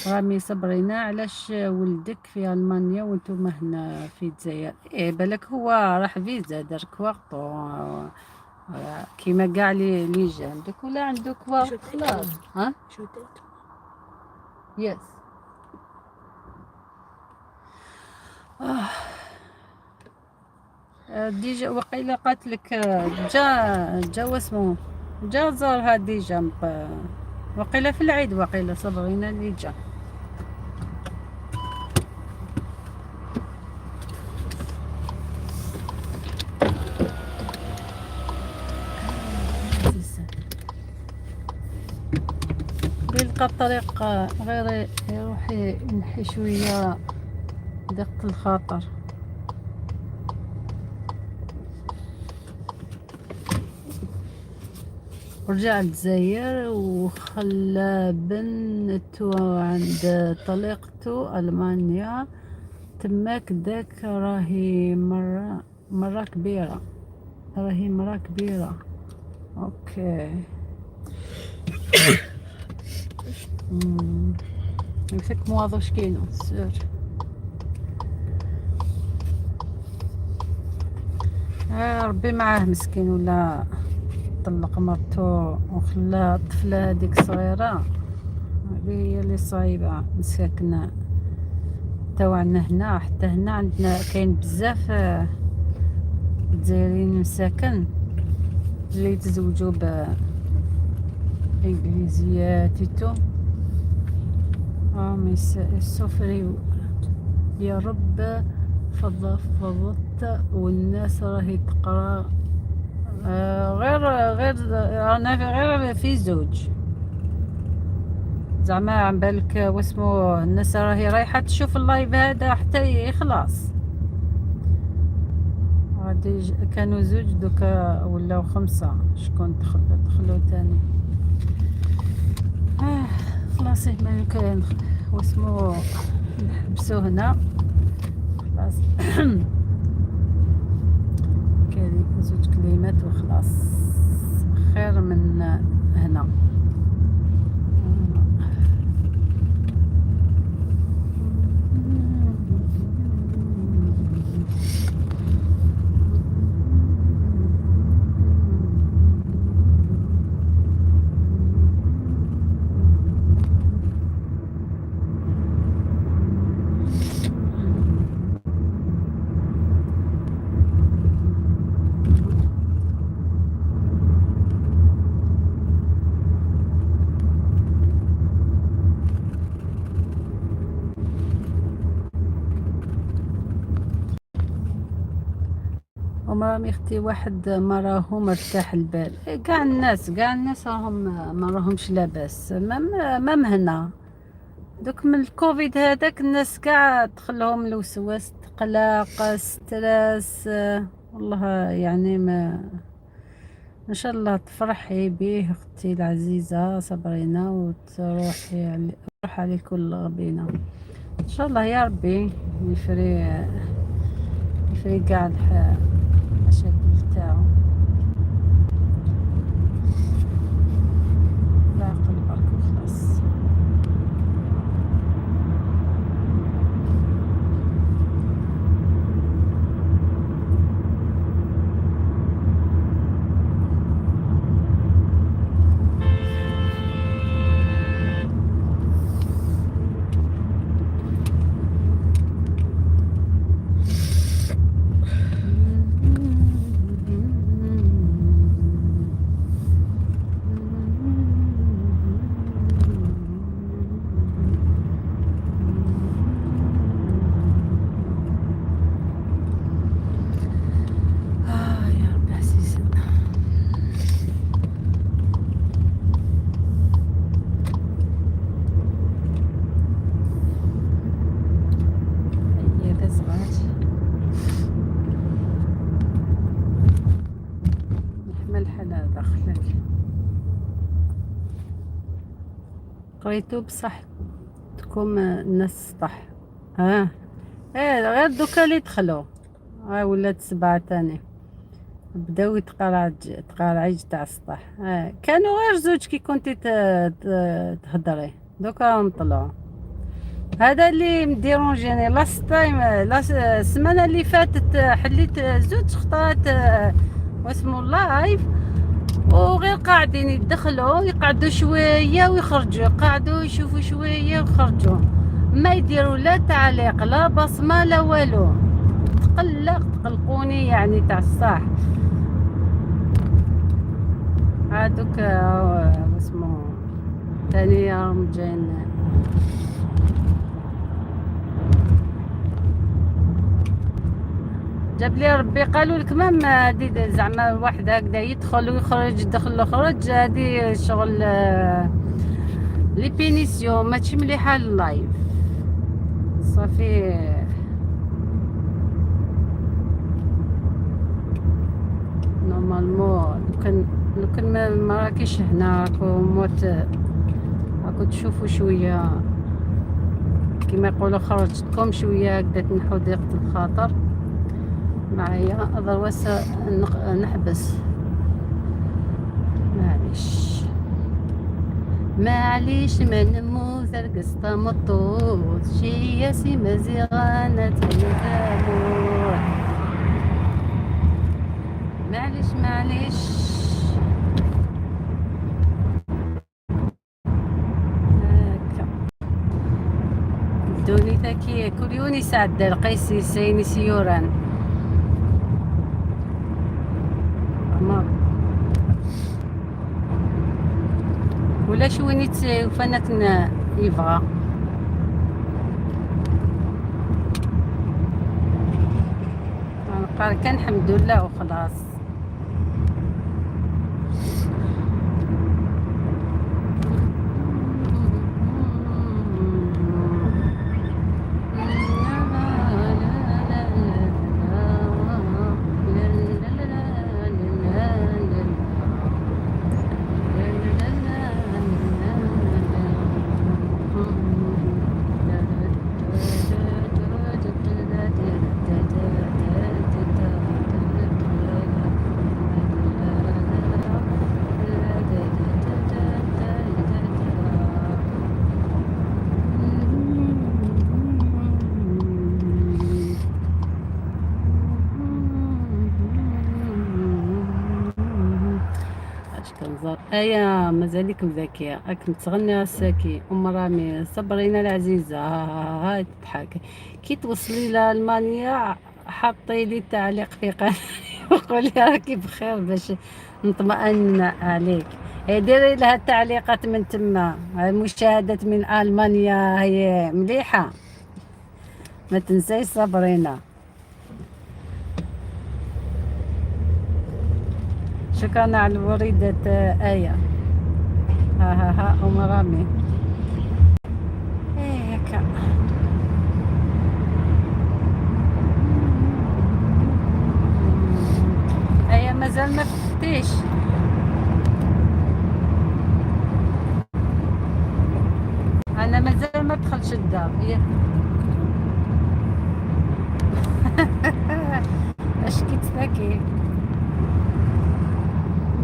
رامي صبرينا علاش ولدك في المانيا وانتم هنا في الجزائر؟ ايه بالك هو راح فيزا دار كواغطو كيما كاع les jeunes دوك، ولا عنده كواغط خلاص. ها yes déjà وقيلا قالت لك جا واسمو جا زارها déjà وقيلا في العيد، وقيلا صبرينا اللي جا. يلقى الطريق غير يروح ينحي شوية ضيقة الخاطر. رجع الجزائر وخلى بنته عند طليقته ألمانيا تماك، داك راهي مرة كبيرة، راهي مرة كبيرة. OK يمسك مواضوش كاينو سير. ربي معاه مسكين، ولا طلق مرتو وخلى الطفلة هذيك صغيرة، هذه هي اللي صعيبة مساكنة تاوعنا هنا. حتى هنا عندنا كاين بزاف الجزائريين مساكن اللي يتزوجوا ب انجليزيات تو راهم يسوفريو. يا رب فضت والناس راهي تقرا غير رانا غير في زوج زعما عم بالك واسمو الناس راهي رايحة تشوف ال live هذا حتى يخلص. غادي كانوا زوج دوكا ولاو 5. شكون دخلوا تاني؟ خلاص ما كان واسمو نحبسو هنا خلاص. كاين زوج كلمات. الانترنت وخلاص، خير من هنا. ومرامي اختي واحد ما راهو مرتاح البال. إيه، كاع الناس، كاع الناس راهم ما راهمش لاباس، ما مهنا دوك من الكوفيد هذاك الناس كاع دخلهم الوسواس، قلق، stress. والله يعني ما ان شاء الله تفرحي به اختي العزيزة صبرينا، وتروحي تروح عليك كل غبينه ان شاء الله يا ربي. يفري كاع المشاكل تاعو. العقل برك وخلاص. آه يا ربي عزيز. هيا ذا صغات نحمل حلا داخلك قريتو بصحتكم الناس السطح. ها ايه غير دوكا اللي دخلوا، ها ولات 7 تاني بداو يتقرعج تقرعج تاع السطح. كانوا غير زوج كي كنتي تهضري، دوكا راهم طلعوا. هذا اللي مديرونجيني last time، السمانه اللي فاتت حليت زوج خطرات واسمو live، وغير قاعدين يدخلوا يقعدوا شوية ويخرجوا، يقعدوا يشوفوا شوية ويخرجوا، ما يديروا لا تعليق لا بصمة لا والو. تقلقوني يعني تاع الصح. هادوك واسمو ثاني راهم جايين. جاب لي ربي قالوا لك même هادي زعما واحد هكذا يدخل ويخرج، يدخل ويخرج، هادي شغل les punitions ماشي مليحة لل live. صافي normalement لو كان ما راكيش هنا راكو موت، راكو تشوفوا شوية كيما يقولوا خرجتكم شوية هكذا تنحو ضيقه الخاطر معايا. otherwise نحبس. معليش معليش ما نموت القسطة مطوط شي ياسي مزيغانة تنتابوت. معليش معليش. هكا دوني ذاكي كل يوني سعد القيسي سيني سيوران ما ولا شويني فنك يبغى. قال كان الحمد لله وخلاص. تنظر ايا مازالك مذاكيه، راك تغني الساكي. ام رامي صبرينا العزيزه، ها ها ها تضحك. كي توصلي لالمانيا حطي لي تعليق في قناتي وقولي راكي بخير باش نطمئن عليك. ديري لها التعليقات من تما، مشاهدات من المانيا هي مليحه، ما تنسايش صبرينا. شكرا على الوريدة آية. ها ها ها أم رامي. إيه هكا. آية مازال ما فتيش. أنا مازال ما دخلتش الدار. اش كي تذاكي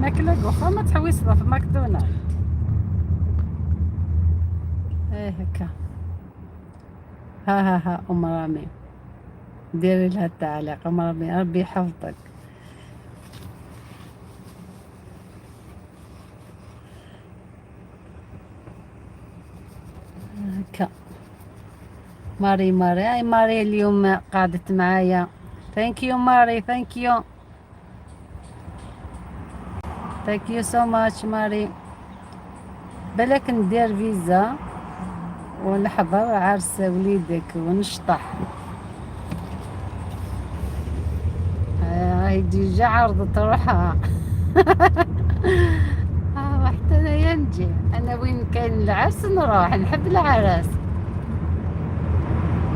ماكلة قوخة ما تحويس في ماكدونالد. ايه هكا. ها ها ها ام رامي ديري لها التعليق. ام رامي ربي يحفظك. هكا ماري ماري، هاي ماري اليوم قعدت معايا. thank you ماري، thank you، thank you so much ماري. بالك ندير فيزا ونحضر عرس وليدك ونشطح. هاي déjà عرضت روحها. حتى انا نجي، انا وين كاين العرس نروح، نحب العرس.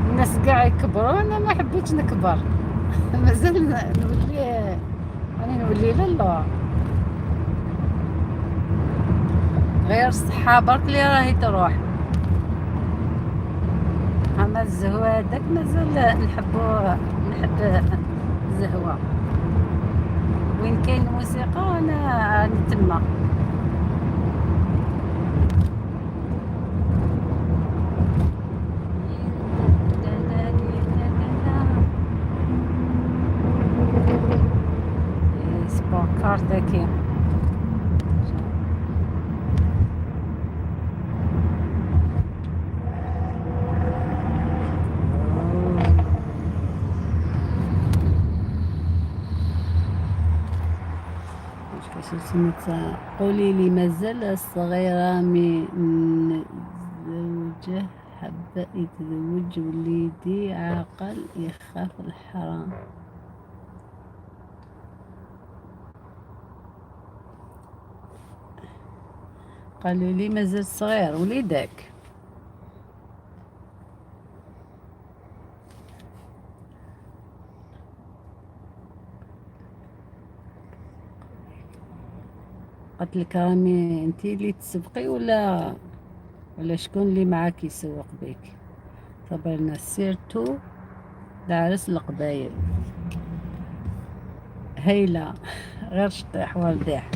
الناس كاع يكبروا، انا ما حبيتش نكبر. مازال نولي، انا نولي لله غير الصحة برك اللي راهي تروح. اما الزهوة هذاك مازال نحبو، نحب الزهوة. وين كاين الموسيقى انا نتما. sport car ذكي. قولي لي مازال الصغيرة من زوجه حب يتزوج وليدي عاقل يخاف الحرام. قالوا لي مازال صغير وليدك. قالت لك رامي انت اللي تسبقي ولا شكون اللي معاك يسوق بك؟ صبرنا surtout العرس القبايل هايلة غير شطيح ورديح.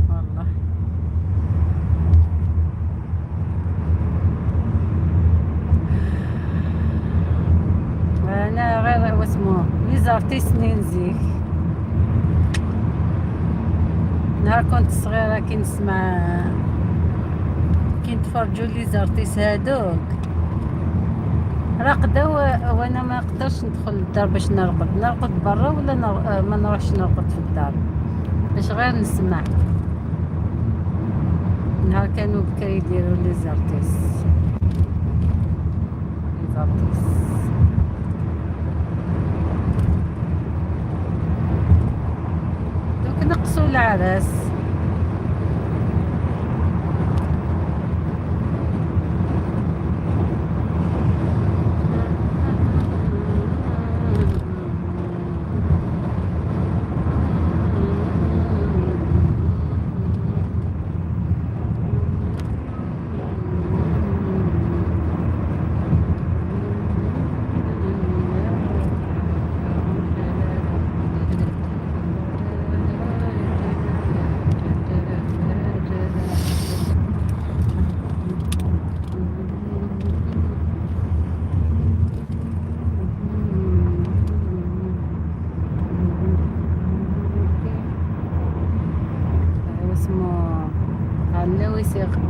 والله انا غير واسمو les artistes نينزيك. نهار كنت صغيرة كي نسمع كي نتفرجوا les artistes هادوك راقدة وانا ما نقدرش ندخل للدار باش نرقد، نرقد برا ولا ما نروحش نرقد في الدار باش غير نسمع. نهار كانوا بكري يديروا les artistes، les artistes. دوك نقصوا العرس.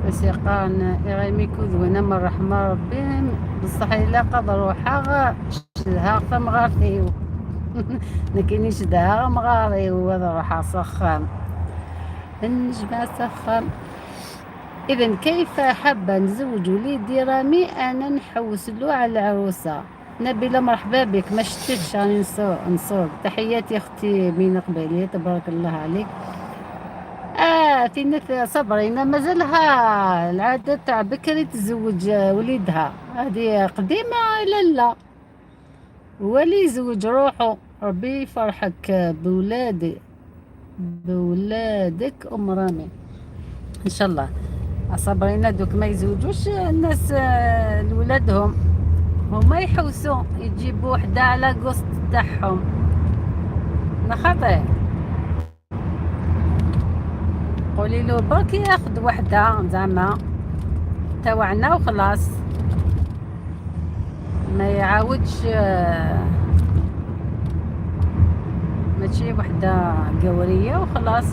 وسيقان إغيمي كوذونا من رحمة ربي بصح إلا قد روحها شدها ثمغارتيو لكن شدها مغاري وهذا روحها سخام النجمة سخام. إذا كيف حابة نزوج وليدي رامي؟ أنا نحوس له على العروسة. نبيلة مرحبا بك، ما شتكش راني نسوق. تحياتي أختي مينا قبيلية، تبارك الله عليك. في ناس صبرينا مازالها العادة تاع بكري تزوج وليدها، هذه قديمة لا لا، هو اللي يزوج روحو. ربي يفرحك بولادك أم رامي إن شاء الله. صبرينا دوك ما يزوجوش الناس لولادهم، هما يحوسوا يجيبوا وحدة على قسط تاعهم. نخاطر قولي له برك ياخذ وحدة زعما تاوعنا وخلاص، ما يعاودش ماشي وحدة قورية وخلاص.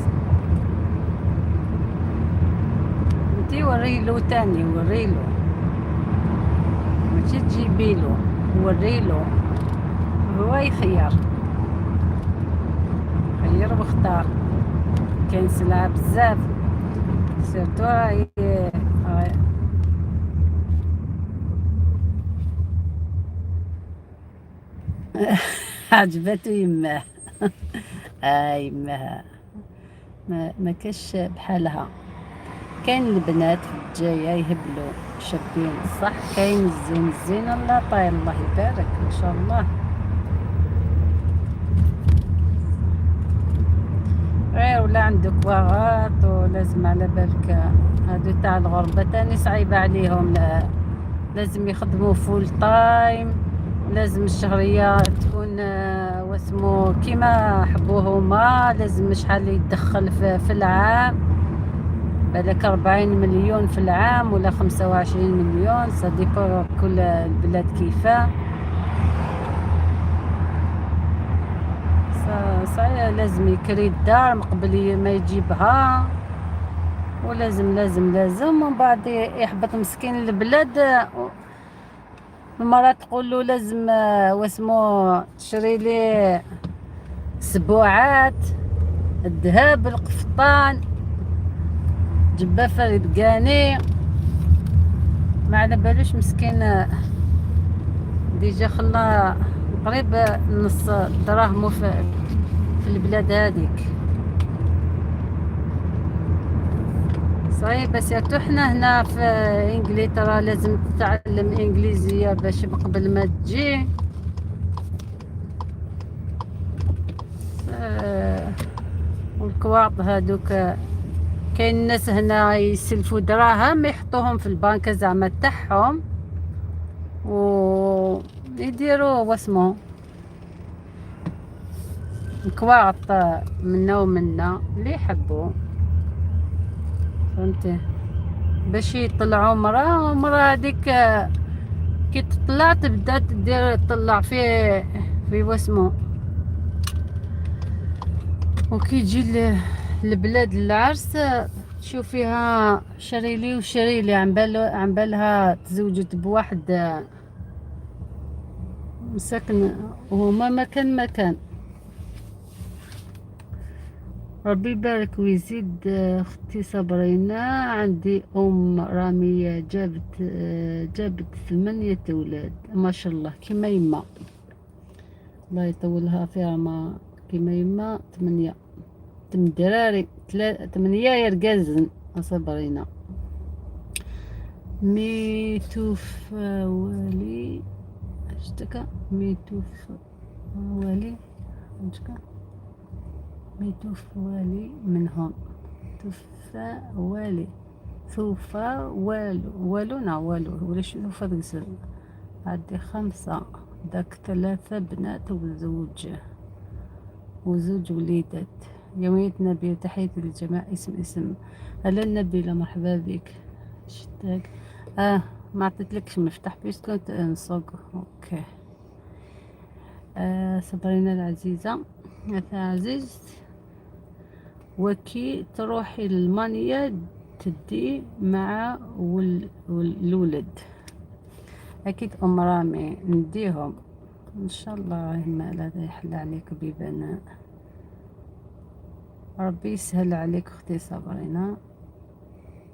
انتي وريلو تاني، وريلو ماشي تجيبيلو، وريلو هو يخير، خير واختار. كاين سلعة بزاف surtout راهي عجباتو يماه. يماه ما كاش بحالها. كاين البنات في الجاية يهبلوا شابين صح، كاين الزين الزين الله طاير الله يبارك ما شاء الله. غير ولا عندك واغات ولازم على بالك هادو تاع الغربة تاني صعيبة عليهم، لازم يخدموا full time، لازم الشهرية تكون واسمو كيما حبوه هما، لازم شحال يدخل في العام، بالك 40 مليون في العام ولا 25 مليون، ça dépend كل البلاد كيفاه. صحيح لازم يكري الدار من قبل ما يجيبها، ولازم لازم لازم، ومن بعد يحبط مسكين البلاد. المرأة تقول له لازم واسمو تشري لي سبوعات، الذهب، القفطان، جبه فريد قاني، ما على بالوش مسكين. déjà خلا قريب نص دراهمو في البلاد هذيك. صعيبة surtout حنا هنا في انجلترا لازم تتعلم انجليزية باش قبل ما تجي. والكواط هادوك كاين الناس هنا يسلفوا دراهم يحطوهم في البنك زعما تاعهم ويديروا واسمو الكواط منا ومنا اللي يحبوا، فهمتي، باش يطلعوا مرا، ومرا هذيك كي تطلع تبدا تدير تطلع في واسمو. وكي تجي البلاد العرس تشوفيها شريلي وشريلي، عن بالها تزوجت بواحد مساكن وهما مكان مكان. ربي يبارك ويزيد. اختي صبرينا عندي ام رامية جابت 8 اولاد ما شاء الله، كيما يما الله يطولها فيها، ما كيما يما 8، 8 دراري، 8 يرقازن. صبرينا ميتوف والي اشتكى ميتوف والي اشتكى ميتوف والي منهم توفى والي ثوفا والو والو نا والو ولا شنو فضل. عندي 5 داك 3 بنات وزوج وليدات. يومية نبيلة تحياتي للجميع. اسم هلا نبيلة مرحبا بك. شتاك ما عطيتلكش مفتاح باش كنت نسوق. OK صبرينا العزيزة يا عزيز، وكي تروحي لألمانيا تدي مع الولد. اكيد ام رامي نديهم ان شاء الله. ما لا يحل عليك بيبان، ربي يسهل عليك اختي صابرينا.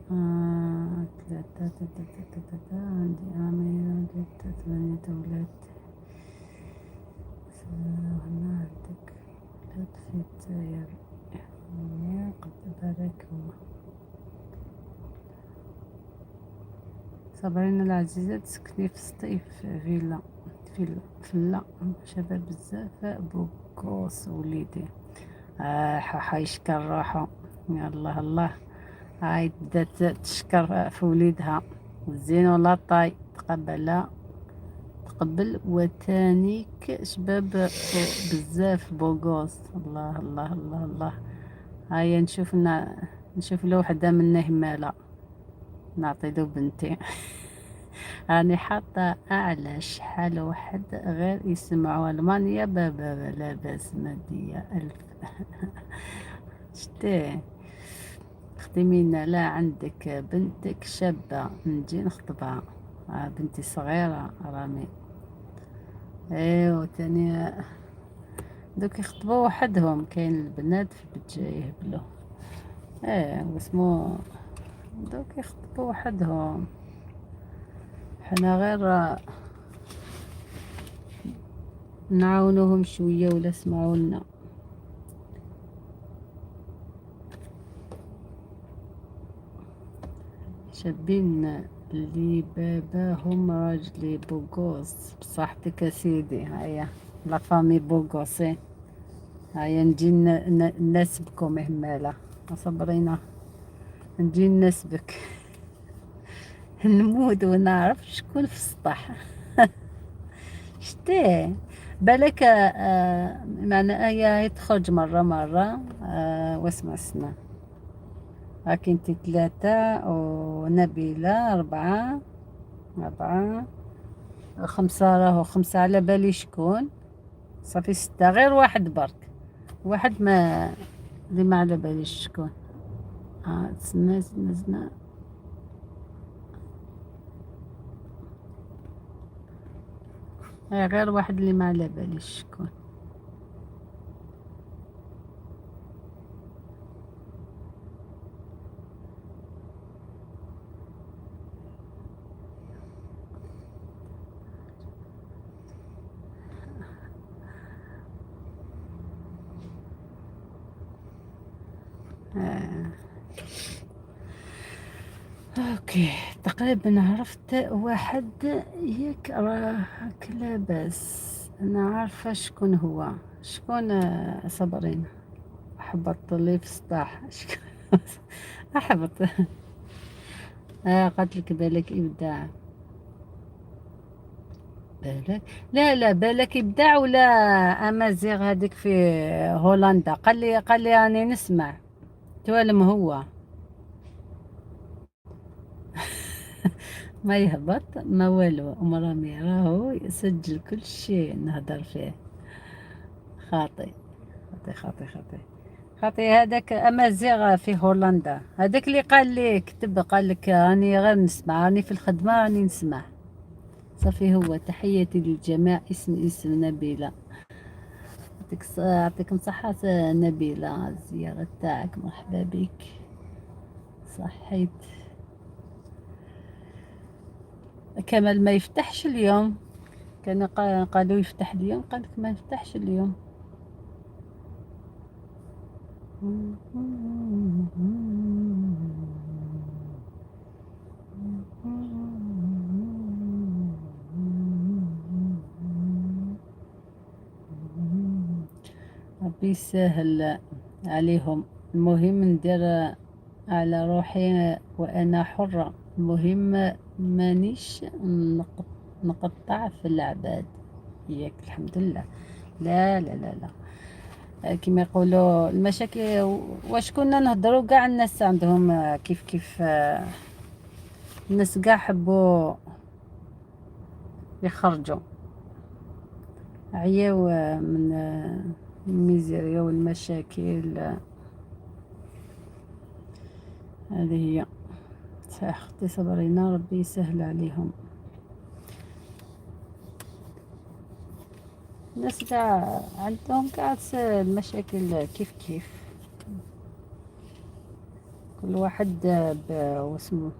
ثلاثة ثلاثة عندي رامي 8 اولاد. هنا عندك ولاد في الجزائر قد بارك الله. صابرين العزيزة تسكني في سطيف فيلا فيلا فيلا شباب بزاف beau gosse وليدي. حيشكر روحو. يا الله الله، هاي بدات تشكر في وليدها زين ولا طاي. تقبل تقبل وتانيك شباب بزاف beau gosse. الله الله الله الله. هيا نشوف له وحده منا هماله نعطي له بنتي. راني حاطه اعلى شحال واحد غير يسمعوا المانيا بابا لاباس ماديه الف. شتي اختي مينا، لا عندك بنتك شابه نجي نخطبها. بنتي صغيره رامي. ايوا تاني دوك يخطبوا وحدهم، كاين البنات في بتجاي يهبلوا. ايه واسمو دوك يخطبوا وحدهم، حنا غير نعاونوهم شويه ولا سمعوا لنا. شابين اللي باباهم راجلي beau gosse. بصحتك سيدي. هيا la famille beau gosse، هيا نجي نناسبكم هماله صبرينا، نجي نناسبك. نموت ونعرف شكون في السطح. شتي بالك معنا آية تخرج مرة مرة. واسمع السنة هاكي انتي 3 ونبيلة 4 4 5، راهو 5 على بالي شكون. صافي 6، غير واحد برك، واحد ما اللي ما على باليش شكون. تسنى تسنى تسنى. غير واحد اللي ما على باليش شكون. OK تقريبا عرفت واحد ياك راك لاباس. انا عارفه شكون هو. شكون صبرين؟ احبط لي في السطح. شكون احبط؟ قالت لك بالك ابداع. بالك لا لا بالك ابداع ولا امازيغ هذيك في هولندا. قال لي راني نسمع توالم هو. ما يهبط ما والو. ام رامي راهو يسجل كل شيء نهضر فيه. خاطي خاطي خاطي خاطي خاطي. هذاك امازيغ في هولندا، هذاك اللي قال لي كتب قال لك راني غير نسمع، راني في الخدمه راني نسمع. صافي هو. تحياتي للجميع. اسم نبيله. يعطيكم صحه نبيله الزياره تاعك، مرحبا بك. صحيت. كمال ما يفتحش اليوم، كان قالوا يفتح اليوم، قال لك ما يفتحش اليوم. ربي يسهل عليهم. المهم ندير على روحي وأنا حرة، المهم مانيش نقطع في العباد ياك. الحمد لله. لا لا لا لا، كما يقولوا المشاكل واش كنا نهضروا كاع الناس عندهم كيف كيف، الناس كاع حبوا يخرجوا، عياو من الميزيريا والمشاكل. هذه هي. صحيح اختي صبرينا، ربي يسهل عليهم. الناس تاع عندهم كاع المشاكل كيف كيف، كل واحد بواسمو.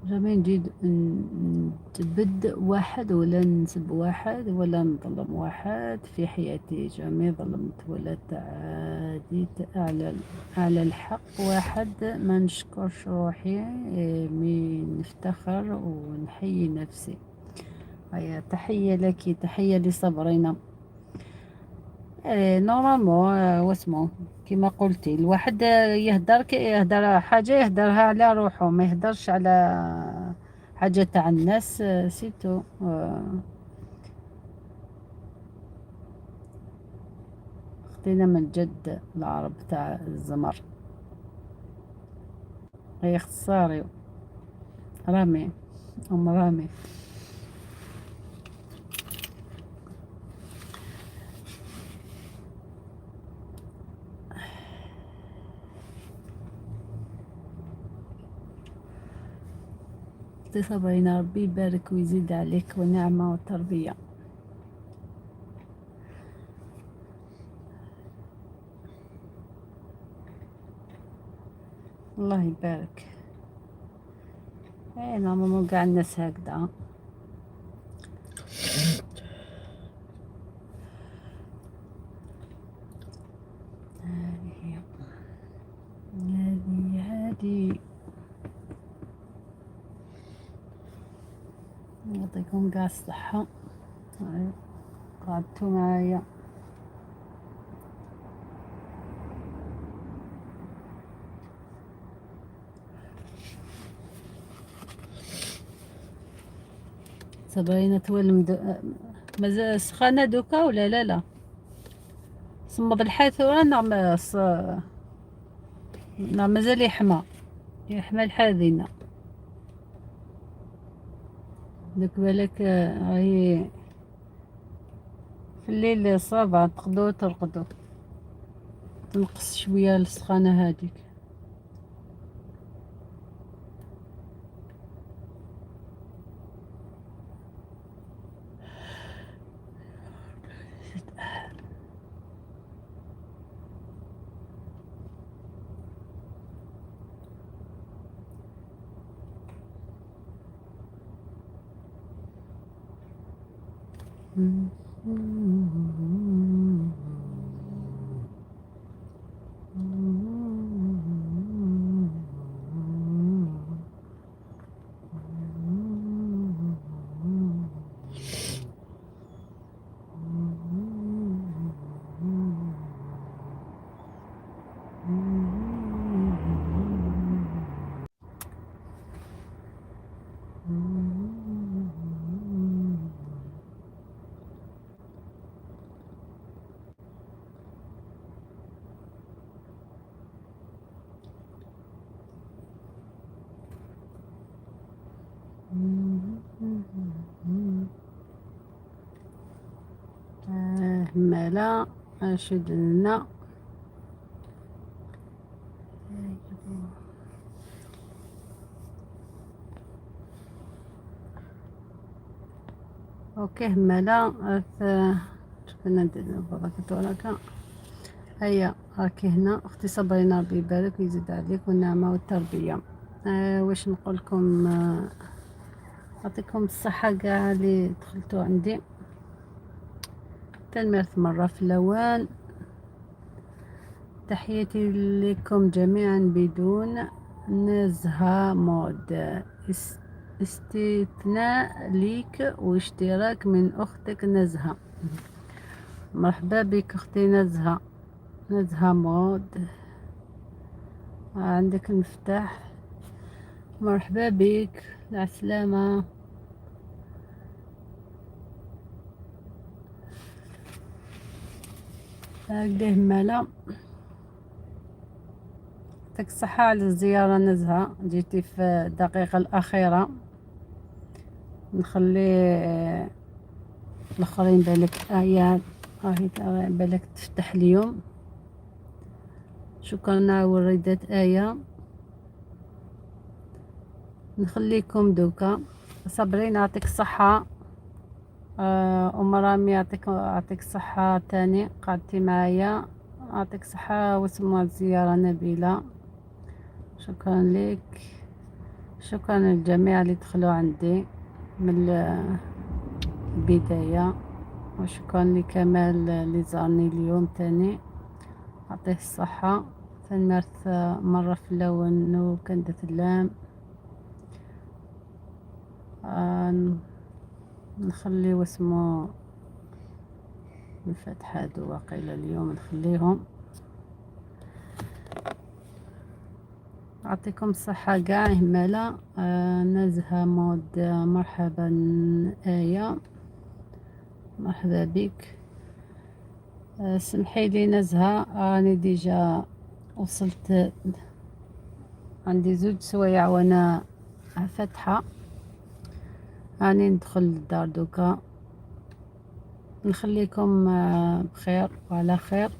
jamais نجي نجبد واحد ولا نسب واحد ولا نظلم واحد في حياتي، jamais ظلمت ولا تعاديت على الحق واحد. ما نشكرش روحي، mais نفتخر ونحيي نفسي. هيا تحية لك، تحية لصبرنا. Normalement واسمو كيما قلتي، الواحد يهدر يهدر حاجة يهدرها على روحه، ما يهدرش على حاجة تاع الناس، c'est tout. خدينا من جد العرب تاع الزمر. هي اختصاري رامي، ام رامي. صبرينا ربي يبارك ويزيد عليك ونعمة وتربية. الله يبارك. ايه normalement كاع الناس هكذا. هذه هي، هذه هذه. يعطيكم كاع الصحة، قعدتوا معايا. صبرينا تولم مازال سخانة دوكا ولا لا؟ لا صمد الحال نعم، نعم مازال يحمى، يحمى الحاذنة. دوك بالك راهي في الليل ça va، تقدروا ترقدوا، تنقص شوية السخانه هذيك. مالا اشد لنا. OK مالا ندير بركة. هيا راكي هنا اختي صبرينا، ربي يبارك ويزيد عليك والنعمة والتربية. واش نقول لكم، يعطيكم الصحة كاع اللي دخلتوا عندي. تنمرت مرة في الأول. تحياتي لكم جميعا بدون نزهة مود، استثناء ليك واشتراك من أختك نزهة. مرحبا بك أختي نزهة، نزهة مود، عندك المفتاح. مرحبا بك، مع السلامة. هكذا مالا يعطيك الصحة على الزيارة نزهة، جيتي في الدقيقة الأخيرة. نخلي الآخرين بالك آيات راهي بالك تفتح اليوم. شكرا على وردات آية. نخليكم دوكا. صابرين يعطيك الصحة. أم رامي يعطيك الصحة تاني قعدتي معايا، يعطيك الصحة. واسمها الزيارة نبيلة، شكرا لك. شكرا للجميع اللي دخلوا عندي من البداية، وشكرا لكمال اللي زارني اليوم تاني، يعطيه الصحة. ثنمرت مرة في اللون وكندت اللام. نخلي واسمو الفتحة هادو واقيلا اليوم نخليهم. يعطيكم الصحة كاع همالة. نزهة مود، مرحبا آية، مرحبا بك. سمحي لي نزهة، راني déjà وصلت عندي زوج سوايع وانا فاتحة، راني ندخل للدار دوكا. نخليكم بخير وعلى خير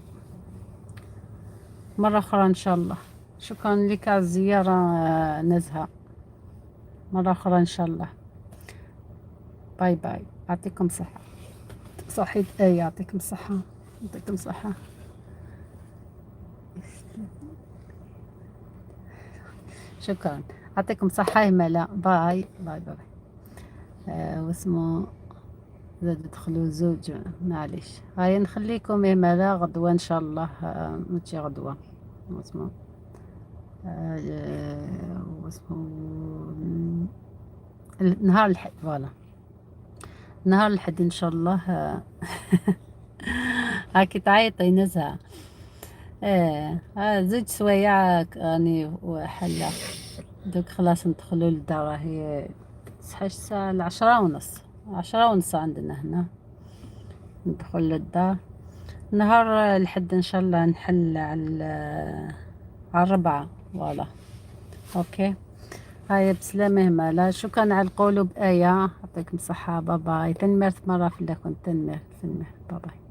مرة أخرى إن شاء الله. شكرا لك على الزيارة نزهة، مرة أخرى إن شاء الله. bye bye، يعطيكم صحة. صحيت آية، يعطيكم صحة، يعطيكم صحة. شكرا، يعطيكم صحة همالة. bye bye bye. واسمو زاد دخلوا زوج، معليش. هيا نخليكم همالة، غدوة إن شاء الله. ماشي غدوة، واسمو واسمو نهار الحد، voilà نهار الحد إن شاء الله. هاكي تعيطي نزهة. زوج سوايع راني حلة دوك، خلاص ندخلو للدار. راهي صحيح الساعة 10:30، 10:30 عندنا هنا. ندخل للدار نهار الحد إن شاء الله، نحل على 4 voilà. OK هيا بسلامة همالة. شكرا على القلوب آية، يعطيكم الصحة. bye bye. تنمرت مرة في كنت تنمرت، تنمرت. bye bye.